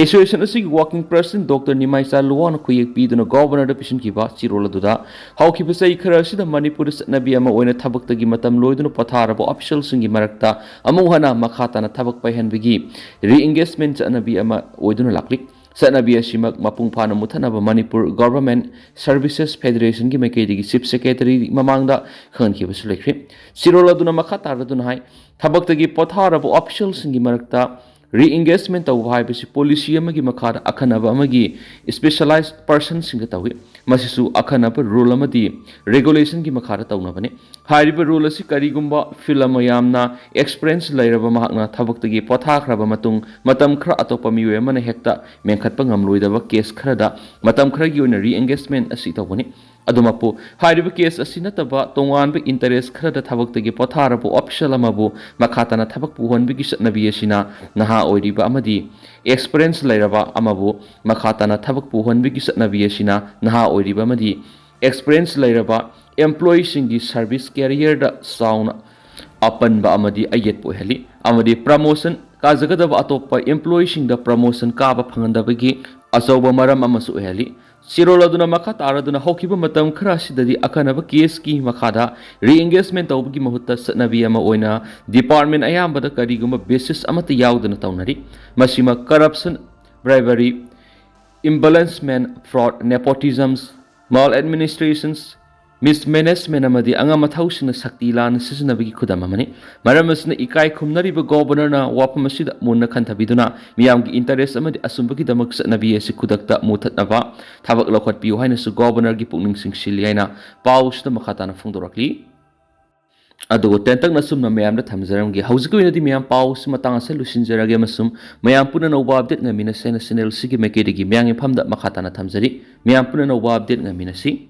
ꯑꯦꯁꯣꯁꯤꯌꯦꯁꯟ ꯑꯁꯤꯒꯤ ꯋꯥꯔꯀꯤꯡ ꯄ꯭ꯔꯦꯁꯤꯗꯦꯟꯠ ꯗꯣꯛꯇꯔ ꯅꯤꯃꯥꯏꯆꯥ ꯂꯨꯋꯥꯅ ꯈꯨꯌꯦꯛ ꯄꯤꯗꯨꯅ ꯒꯣꯚꯔꯅꯔꯗ ꯄꯤꯁꯤꯟꯈꯤꯕ ꯆꯦꯔꯣꯜ ꯑꯗꯨꯗ, ꯍꯧꯈꯤꯕ ꯆꯍꯤ ꯈꯔ ꯑꯁꯤꯗ ꯃꯅꯤꯄꯨꯔꯗ ꯆꯠꯅꯕꯤ ꯑꯃ ꯑꯣꯏꯅ ꯊꯕꯛꯇꯒꯤ ꯃꯇꯝ ꯂꯣꯏꯗꯨꯅ ꯄꯣꯊꯥꯔꯕ ꯑꯣꯐꯤꯁꯤꯌꯦꯜꯁꯤꯡꯒꯤ ꯃꯔꯛꯇ ꯑꯃꯨꯛ ꯍꯟꯅ ꯃꯈꯥ ꯇꯥꯅ ꯊꯕꯛ ꯄꯥꯏꯍꯟꯕꯒꯤ ꯔꯤꯑꯦꯡꯒꯦꯖꯃꯦꯟ ꯆꯠꯅꯕꯤ ꯑꯃ ꯑꯣꯏꯗꯨꯅ ꯂꯥꯛꯂꯤ꯫ ꯆꯠꯅꯕꯤ ꯑꯁꯤꯃꯛ ꯃꯄꯨꯡ ꯐꯥꯅ ꯃꯨꯊꯠꯅꯕ ꯃꯅꯤꯄꯨꯔ ꯒꯣꯚꯔꯟꯃꯦꯟꯠ ꯁꯔꯚꯤꯁꯦꯁ ꯐꯦꯗꯔꯦꯁꯟꯒꯤ ꯃꯥꯏꯀꯩꯗꯒꯤ ꯆꯤꯐ ꯁꯦꯀ꯭ꯔꯦꯇꯔꯤ ꯃꯃꯥꯡꯗ ꯈꯪꯍꯟꯈꯤꯕꯁꯨ ꯂꯩꯈ꯭ꯔꯦ꯫ ꯆꯦꯔꯣꯜ ꯑꯗꯨꯅ ꯃꯈꯥ ꯇꯥꯔꯗꯨꯅ ꯍꯥꯏ, ꯊꯕꯛꯇꯒꯤ ꯄꯣꯊꯥꯔꯕ ꯑꯣꯐꯤꯁꯤꯌꯦꯜꯁꯤꯡꯒꯤ ꯃꯔꯛꯇ ꯔꯤꯑꯦꯡꯒꯦꯖꯃꯦꯟ ꯇꯧꯕ ꯍꯥꯏꯕꯁꯤ ꯄꯣꯂꯤꯁꯤ ꯑꯃꯒꯤ ꯃꯈꯥꯗ ꯑꯈꯟꯅꯕ ꯑꯃꯒꯤ ꯁ꯭ꯄꯦꯁꯤꯌꯦꯂꯥꯏꯖ ꯄꯔꯁꯟꯁꯤꯡꯗ ꯇꯧꯏ꯫ ꯃꯁꯤꯁꯨ ꯑꯈꯟꯅꯕ ꯔꯨꯜ ꯑꯃꯗꯤ ꯔꯦꯒꯨꯂꯦꯁꯟꯒꯤ ꯃꯈꯥꯗ ꯇꯧꯅꯕꯅꯤ꯫ ꯍꯥꯏꯔꯤꯕ ꯔꯨꯜ ꯑꯁꯤ ꯀꯔꯤꯒꯨꯝꯕ ꯐꯤꯜ ꯑꯃ ꯌꯥꯝꯅ ꯑꯦꯛꯁꯄꯤꯔꯤꯌꯦꯟꯁ ꯂꯩꯔꯕ ꯃꯍꯥꯛꯅ ꯊꯕꯛꯇꯒꯤ ꯄꯣꯊꯥꯈ꯭ꯔꯕ ꯃꯇꯨꯡ ꯃꯇꯝ ꯈꯔ ꯑꯇꯣꯞꯄ ꯃꯤꯑꯣꯏ ꯑꯃꯅ ꯍꯦꯛꯇ ꯃꯦꯟꯈꯠꯄ ꯉꯝꯂꯣꯏꯗꯕ ꯀꯦꯁ ꯈꯔꯗ ꯃꯇꯝ ꯈꯔꯒꯤ ꯑꯣꯏꯅ ꯔꯤꯑꯦꯡꯒꯦꯖꯃꯦꯟ ꯑꯁꯤ ꯇꯧꯒꯅꯤ꯫ ꯑꯗꯨꯃꯛꯄꯨ, ꯍꯥꯏꯔꯤꯕ ꯀꯦꯁ ꯑꯁꯤ ꯅꯠꯇꯕ ꯇꯣꯉꯥꯟꯕ ꯏꯟꯇꯔꯦꯁ ꯈꯔꯗ ꯊꯕꯛꯇꯒꯤ ꯄꯣꯊꯥꯔꯕ ꯑꯣꯐꯤꯁꯤꯌꯦꯜ ꯑꯃꯕꯨ ꯃꯈꯥ ꯇꯥꯅ ꯊꯕꯛ ꯄꯨꯍꯟꯕꯒꯤ ꯆꯠꯅꯕꯤ ꯑꯁꯤꯅ ꯅꯍꯥ ꯑꯣꯏꯔꯤꯕ ꯑꯃꯗꯤ ꯑꯦꯛꯁꯄꯤꯔꯤꯌꯦꯟꯁ ꯂꯩꯔꯕ ꯑꯃꯕꯨ ꯃꯈꯥ ꯇꯥꯅ ꯊꯕꯛ ꯄꯨꯍꯟꯕꯒꯤ ꯆꯠꯅꯕꯤ ꯑꯁꯤꯅ ꯅꯍꯥ ꯑꯣꯏꯔꯤꯕ ꯑꯃꯗꯤ ꯑꯦꯛꯁꯄꯤꯔꯤꯌꯦꯟꯁ ꯂꯩꯔꯕ ꯑꯦꯝꯄ꯭ꯂꯣꯌꯤꯁꯤꯡꯒꯤ ꯁꯔꯚꯤꯁ ꯀꯦꯔꯤꯌꯔꯗ ꯆꯥꯎꯅ ꯑꯄꯟꯕ ꯑꯃꯗꯤ ꯑꯌꯦꯠꯄ ꯑꯣꯏꯍꯜꯂꯤ ꯑꯃꯗꯤ ꯄ꯭ꯔꯃꯣꯁꯟ ꯀꯥꯖꯒꯗꯕ ꯑꯇꯣꯞꯄ ꯑꯦꯝꯄ꯭ꯂꯣꯌꯤꯁꯤꯡꯗ ꯄ꯭ꯔꯃꯣꯁꯟ ꯀꯥꯕ ꯐꯪꯍꯟꯗꯕꯒꯤ ꯑꯆꯧꯕ ꯃꯔꯝ ꯑꯃꯁꯨ ꯑꯣꯏꯍꯜꯂꯤ꯫ ꯆꯦꯔꯣꯜ ꯑꯗꯨꯅ ꯃꯈꯥ ꯇꯥꯔꯗꯨꯅ, ꯍꯧꯈꯤꯕ ꯃꯇꯝ ꯈꯔ ꯑꯁꯤꯗꯗꯤ ꯑꯈꯟꯅꯕ ꯀꯦꯁꯀꯤ ꯃꯈꯥꯗ ꯔꯤꯑꯦꯡꯒꯦꯖꯃꯦꯟ ꯇꯧꯕꯒꯤ ꯃꯍꯨꯠꯇ ꯆꯠꯅꯕꯤ ꯑꯃ ꯑꯣꯏꯅ ꯗꯤꯄꯥꯔꯠꯃꯦꯟ ꯑꯌꯥꯝꯕꯗ ꯀꯔꯤꯒꯨꯝꯕ ꯕꯦꯁꯤꯁ ꯑꯃꯠꯇ ꯌꯥꯎꯗꯅ ꯇꯧꯅꯔꯤ꯫ ꯃꯁꯤꯃꯛ ꯀꯔꯞꯁꯟ, ꯕ꯭ꯔꯥꯏꯕꯔꯤ, ꯏꯝꯕꯦꯂꯦꯟꯁꯃꯦꯟ, ꯐ꯭ꯔꯣꯗ, ꯅꯦꯄꯣꯇꯤꯖꯝꯁ, ꯃꯥꯜ ꯑꯦꯗꯃꯤꯅꯤꯁꯇ꯭ꯔꯦꯁꯟꯁ, ꯃꯤꯁꯃꯦꯅꯦꯖꯃꯦꯟ ꯑꯃꯗꯤ ꯑꯉꯝ ꯑꯊꯧꯁꯤꯡꯅ ꯁꯛꯇꯤ ꯂꯥꯟꯅ ꯁꯤꯖꯤꯟꯅꯕꯒꯤ ꯈꯨꯗꯝ ꯑꯃꯅꯤ꯫ ꯃꯔꯝ ꯑꯁꯤꯅ ꯏꯀꯥꯏ ꯈꯨꯝꯅꯔꯤꯕ ꯒꯣꯚꯔꯅꯔꯅ ꯋꯥꯐꯝ ꯑꯁꯤꯗ ꯃꯨꯟꯅ ꯈꯟꯊꯕꯤꯗꯨꯅ ꯃꯤꯌꯥꯝꯒꯤ ꯏꯟꯇꯔꯦꯁ ꯑꯃꯗꯤ ꯑꯆꯨꯝꯕꯒꯤꯗꯃꯛ ꯆꯠꯅꯕꯤ ꯑꯁꯤ ꯈꯨꯗꯛꯇ ꯃꯨꯊꯠꯅꯕ ꯊꯕꯛ ꯂꯧꯈꯠꯄꯤꯌꯨ ꯍꯥꯏꯅꯁꯨ ꯒꯣꯚꯔꯅꯔꯒꯤ ꯄꯨꯛꯅꯤꯡ ꯆꯤꯡꯁꯤꯜꯂꯤ ꯍꯥꯏꯅ ꯄꯥꯎ ꯑꯁꯤꯗ ꯃꯈꯥ ꯇꯥꯅ ꯐꯣꯡꯗꯣꯔꯛꯂꯤ꯫ ꯑꯗꯨꯒ ꯇꯦꯟꯇꯛꯅ ꯑꯁꯨꯝꯅ ꯃꯌꯥꯝꯗ ꯊꯝꯖꯔꯝꯒꯦ꯫ ꯍꯧꯖꯤꯛꯀꯤ ꯑꯣꯏꯅꯗꯤ ꯃꯌꯥꯝ ꯄꯥꯎ ꯑꯁꯤ ꯃꯇꯥꯡ ꯑꯁꯤꯗ ꯂꯣꯏꯁꯤꯟꯖꯔꯒꯦ ꯑꯃꯁꯨꯡ ꯃꯌꯥꯝ ꯄꯨꯟꯅ ꯑꯅꯧꯕ ꯑꯞꯗꯦꯠ ꯉꯥꯏꯃꯤꯟꯅꯁꯦ ꯍꯥꯏꯅ ꯆꯦꯅꯦꯜ ꯑꯁꯤꯒꯤ ꯃꯥꯏꯀꯩꯗꯒꯤ ꯃꯌꯥꯝꯒꯤ ꯃꯐꯝꯗ ꯃꯈꯥ ꯇꯥꯅ ꯊꯝꯖꯔꯤ꯫ ꯃꯌꯥꯝ ꯄꯨꯟꯅ ꯑꯅꯧꯕ ꯑꯞꯗꯦꯠ ꯉꯥꯏꯃꯤꯟꯅꯁꯤ꯫